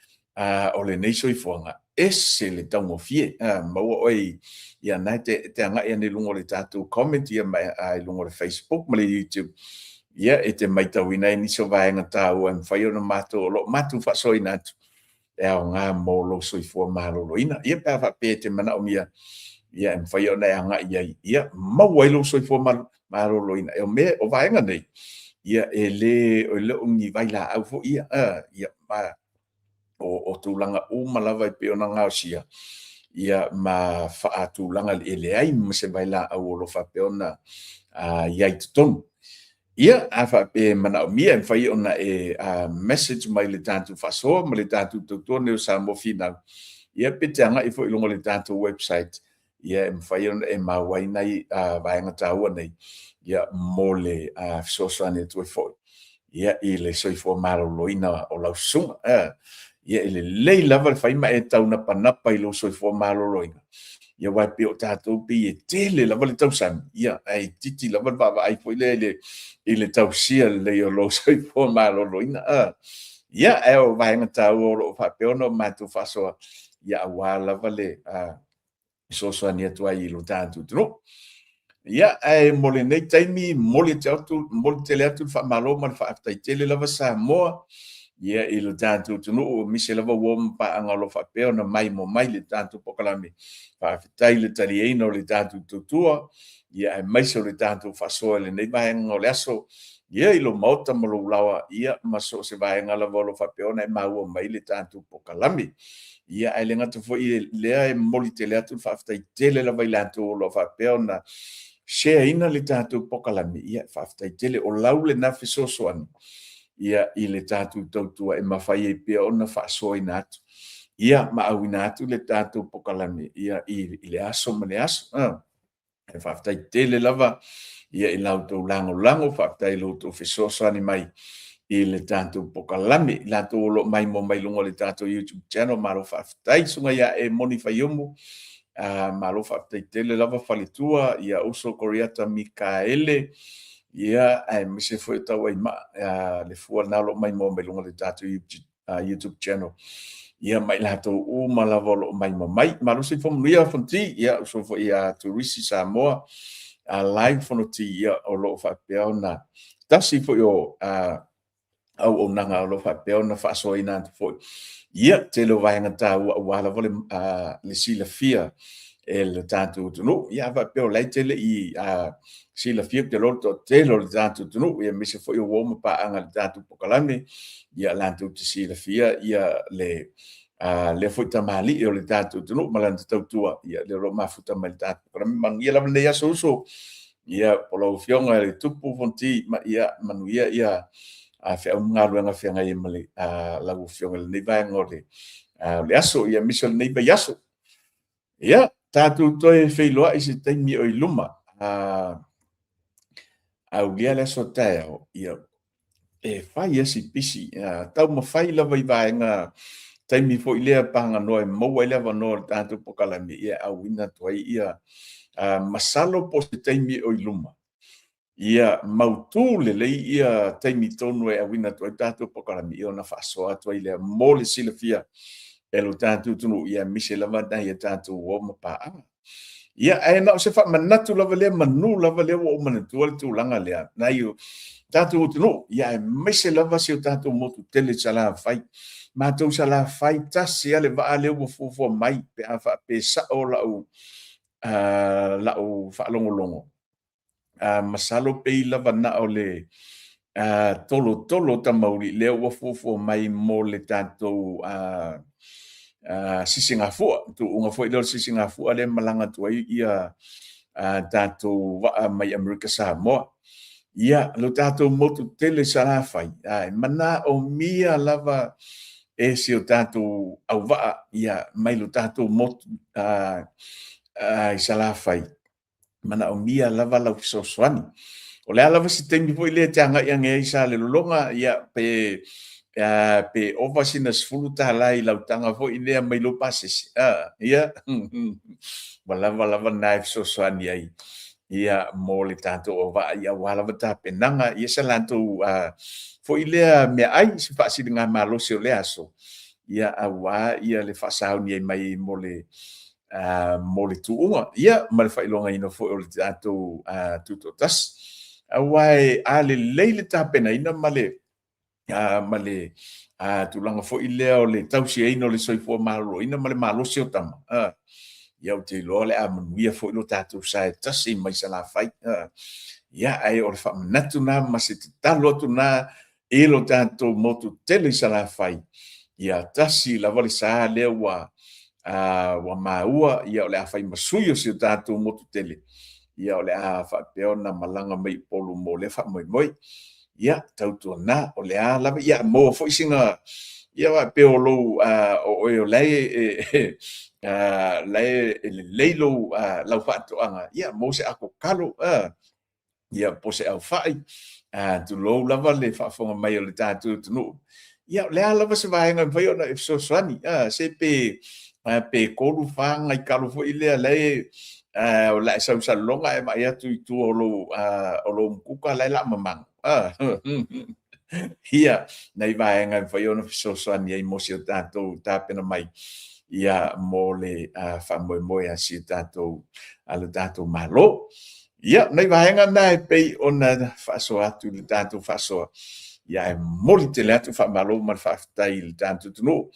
o lenei soifuaga, ese le taugofie, maua oe ia na e te agai ane i luga o le tatou comment ia ma i luga o le Facebook ma le YouTube, ia e te matauina ai nisi o vaega taua e mafai ona matou o lo o matou faasoaina atu. e aoga mo lou soifua maloloina. Ia pe a faapea e te manaomia, ia e mafai ona e agai i ai, ia maua ai lou soifua maloloina. O mea, o vaega nei, ia e le o ni vailaau foi ia, ia ma o tulaga uma lava e pei ona gaosia, ia ma faatulaga e leai ma se vailaau o lo o faapea ona i ai i totonu. Ia, a faapea e manaomia, e mafai ona e message mai i le tatou faasoa ma le tatou tautua lenei o Samoa Finau, ia pe te agai foi i luga o le tatou website, ia e mafai ona e maua ai nai vaega taua nei, ia mo le fesoasoani atu ai foi ia i le soifua maloloina o lau susuga. Ia e lelei lava le fai ma e taunapanapa i lou soifua maloloina, ia aua e pei o tatou pei e tele lava le tausami, ia ae itiiti lava le vaavaai foi lea i le tausia lelei o lou soifua maloloina. Ia, ae o vaega taua o lo o faapea ona matou faasoa, ia aua lava le fesoasoani atu ai i lo tatou atunuu. Ia, ae mo lenei taimi, momoli tele atu le faamalo ma le faafetai tele lava Samoa, ia i lo tatou atunuu, aemaise lava uo ma paaga o lo o faapea ona maimoa mai i le tatou polokalame. Faafetai i le taliaina o le tatou tautua, ia aemaise o le tatou faasoa i lenei vaega o le aso, ia i lou maota ma lou laoa, ia ma so o se vaega lava o lo o faapea ona e maua mai le tatou polokalame. Ia ae le gata foi i lea, e momoli tele atu le faafetai tele lava i latou o lo o faapea ona share ina le tatou polokalame, ia faafetai tele. O lau lena fesoasoani ia i le tatou tautua e mafai ai pea ona faasoaina atu ia ma auina atu le tatou polokalame ia i le aso ma le aso. E faafetai tele lava ia i la outou lagolago, faafetai i lo outou fesoasoani mai i le tatou polokalame. I latou o lo o maimoa mai i luga o le tatou YouTube channel, malo faafetai. Susuga ia Emoni Faiumu, malo faafetai tele lava faletua, ia uso Koriata Mikaele, ia aemaise foi o Tauaimaa, le fua lena o lo o maimoa mai i luga o le tatou YouTube channel. Ia ma i latou uma lava o lo o maimoa mai. Malo soifua manuia Fonoti, ia uso foi ia Turisi Samoa, live Fonoti, ia o lo o faapea ona tasi foi o auaunaga o lo o faapea ona faasoaina atu foi. Ia, tele o vaega taua aua lava le silafia e le tatou atunuu. Ia, a faapea o la e te le i silafia, ou te iloa o le toatele o le tatou atunuu, ia aemaise foi o uo ma paaga i le tatou polokalame, ia latou te silafia ia le lea foi tamalii o le tatou atunuu ma lana tautua, ia lea o lo o mafuta mai le tatou polokalame. Manuia lava lenei aso uso. Ia, o lau Afioga i le Tupu Fonoti, ia manuia ia feau ma galuega feagai ai ma lau Afioga i lenei vaega o le aso, ia aemaise o lenei vaiaso. Ia, tatou toe feiloai i se taimi o i luma. Aulia le aso taeao, ia, e fai lava si pisi. Taumafai lava i vaega taimi foi lea paganoa e maua ai le avanoa o le tatou polokalame, ia e auina atu ai ia masalo po o se taimi o i luma, ia mautu lelei ia taimi tonu e auina atu ai tatou polokalame, ia ona faasoa atu ai lea mo le silafia e lo tatou atunuu, ia aemaise lava nai a tatou uo ma paaga. Ia, ae na o se faamanatu lava lea, manu lava lea ua ou manatua le tulaga lea, nai o tatou atunuu, ia aemaise lava si o tatou motu tele i Salafai. Matou Salafai, tasi lava le vaa lea ua fuafua mai pe a faapea e sao lau faalogologo. Masalo pei lava na o le tolotolo tamauli lea ua fuafua mai mo le tatou sisigafua, tuuga foi lea o le sisigafua lea e malaga atu ai ia tatou vaa mai Amerika Samoa. Ia, lo tatou motu tele Salafai, e manaomia lava e si o tatou auvaa ia mai lo tatou motu i Salafai, manaomia lava lau fesoasoani. O le a lava se taimi foi lea e te agai ane ai i Salelologa, ia, pe ova sina $10 i lau taga foi lea mai lou pasese, ia, ua lava lava lena e fesoasoani ai ia mo le tatou auvaa, ia aua lava tapenaga, ia se latou foi lea meaai, se faasiligamalosi o lea aso, ia aua ia le faasauni ai mai mo le tuuga, ia ma le faailogaina foi o le tatou tutoatasi. Aua a lelei le tapenaina ma le ma le tulaga foi lea o le tausiaina o le soifua maloloina ma le malosi o tama, ia ou te iloa o le a manuia foi lo tatou sa e tasi mai Salafai. Ia, ae o le faamanatu na ma se tatalo atu na i lo tatou motu tele i Salafai, ia tasi lava le sa lea ua ua maua, ia o le a fai ma sui o si o tatou motu tele, ia o le a faapea ona malaga mai i Upolu mo lea faamoemoe. Ia, tautuana, o le a lava, ia maua foi sina, ia faapea o lou, o oe o la e, la e lelei lou, lau faatoaga, ia maua se ato talo, ia po o se aufai, tulou lava le faafofoga mai o le tatou atunuu. Ia, o le a lava se vaega e mafai ona e fesoasoani, se pe, pe 3, 4 nai talo foi lea la e, o le a e sau i Salelologa ae vaai atu i tua o lou, o lou umukuka la e laamamago. Ia, nai vaega e mafai ona fesoasoani ai mo si o tatou tapena mai, ia, mo le faamoemoe a si o tatou, a le tatou Malo. Ia, nai vaega na e pei ona faasoa atu i le tatou faasoa, ia ae momoli tele atu faamalo ma le faafetai i le tatou atunuu,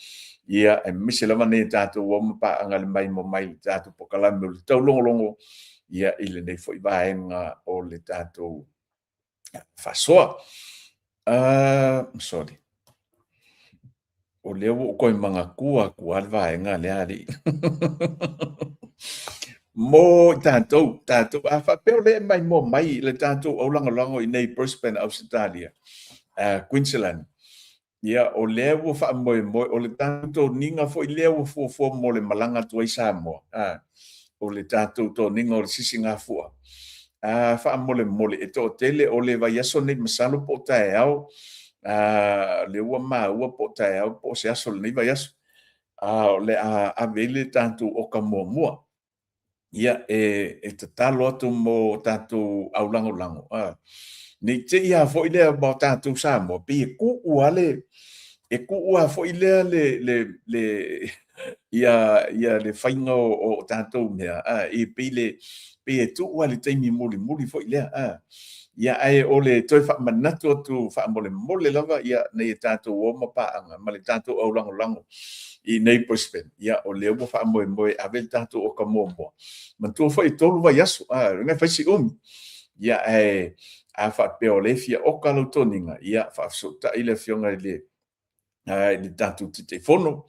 ia aemaise lava nei tatou o ma paaga le maimoa mai i le tatou polokalame o le taulogologo, ia i lenei foi vaega o le tatou faasoa. Sorry. O lea ua ou toe manatua atu lava le vaega lea alii. Mo i tatou, tatou, a faapea o lea e maimoa mai le tatou aulagolago i nei Brisbane, Ausetalia, Queensland, ia o lea ua faamoemoe, o le tatou toniga foi lea ua fuafua mo le malaga atu ai Samoa, o le tatou toniga o le sisigafua. Faamolemole, e toatele o le vaiaso nei, masalo po o taeao, lea ua maua po o taeao po o se aso o lenei vaiaso, o le a ave ai le tatou oka muamua. Ia, e tatalo atu mo tatou aulagolago, ne i te i lava foi lea ma tatou Samoa, pei e tuu lava le, e tuu lava foi lea le, ia, ia le faiga o tatou mea, a, e pei le, pei e tuu lava i le taimi mulimuli foi lea, a. Ia, ae o le toe faamanatu atu faamolemole lava, ia, nei e tatou o ma paaga ma le tatou aulagolago i nei Brisbane, ia, o lea ua faamoemoe e ave le tatou oka muamua. Manatua foi e 3 vaiaso, a, e fai si umi. Ia, ae a faapea o lea e fia oka lau toniga, ia, faafesootai le Afioga i le i le tatou Taitaifono,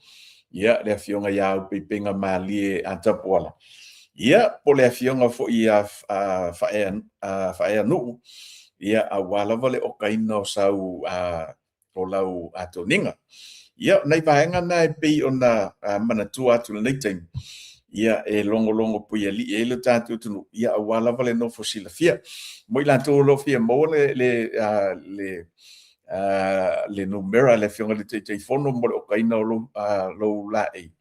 ia, le Afioga ia Aupeipeiga Malie Tapuala, ia, po o le Afioga foi ia Faaeanuu, ia, aua lava le okaina o sau o lau toniga. Ia, o nai vaega na e pei ona manatua atu i lenei taimi, ia, e logologo puialii ai le tatou atunuu, ia, aua lava le nofo silafia. Mo i latou o lo o fia maua le numera a le Afioga i le Taitaifono mo le okaina o lou laei,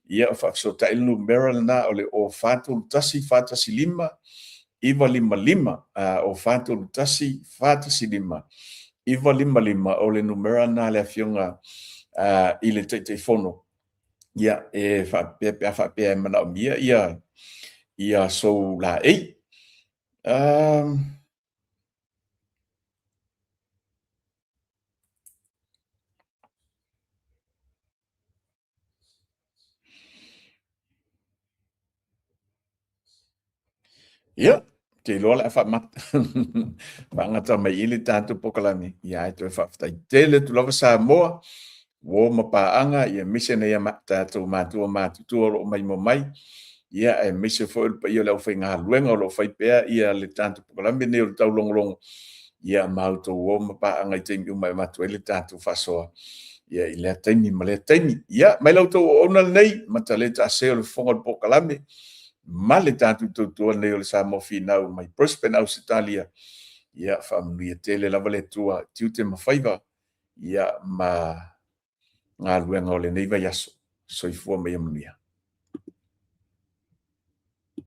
ia, faafesootai le numera lena o le 0431 415 955, 0431 415 955, o le numera lena a le Afioga i le Taitaifono. Ia, e faapea pe a faapea e manaomia ia sou laei. Ia, ou te iloa o le a faagata mai i le tatou polokalame. Ia, ae toe faafetai tele atu lava Samoa, uo ma paaga, ia aemaise nai a tatou matua matutua o lo o maimoa mai. Ia, aemaise foi o le paia o le aufaigaluega o lo o fai pea ia le tatou polokalame lenei o le taulogologo. Ia, ma outou uo ma paaga i taimi uma e avatu ai le tatou faasoa, ia, i lea taimi ma lea taimi. Ia, mai la outou auauna lenei, Mataleta Ase o le fofoga o le polokalame, ma le tatou tautua lenei o le Samoa Finau mai Brisbane, Ausetalia. Ia, faamanuia tele lava le Atua i tiute ma faiva, ia, ma galuega o lenei vaiaso. Soifua ma ia manuia.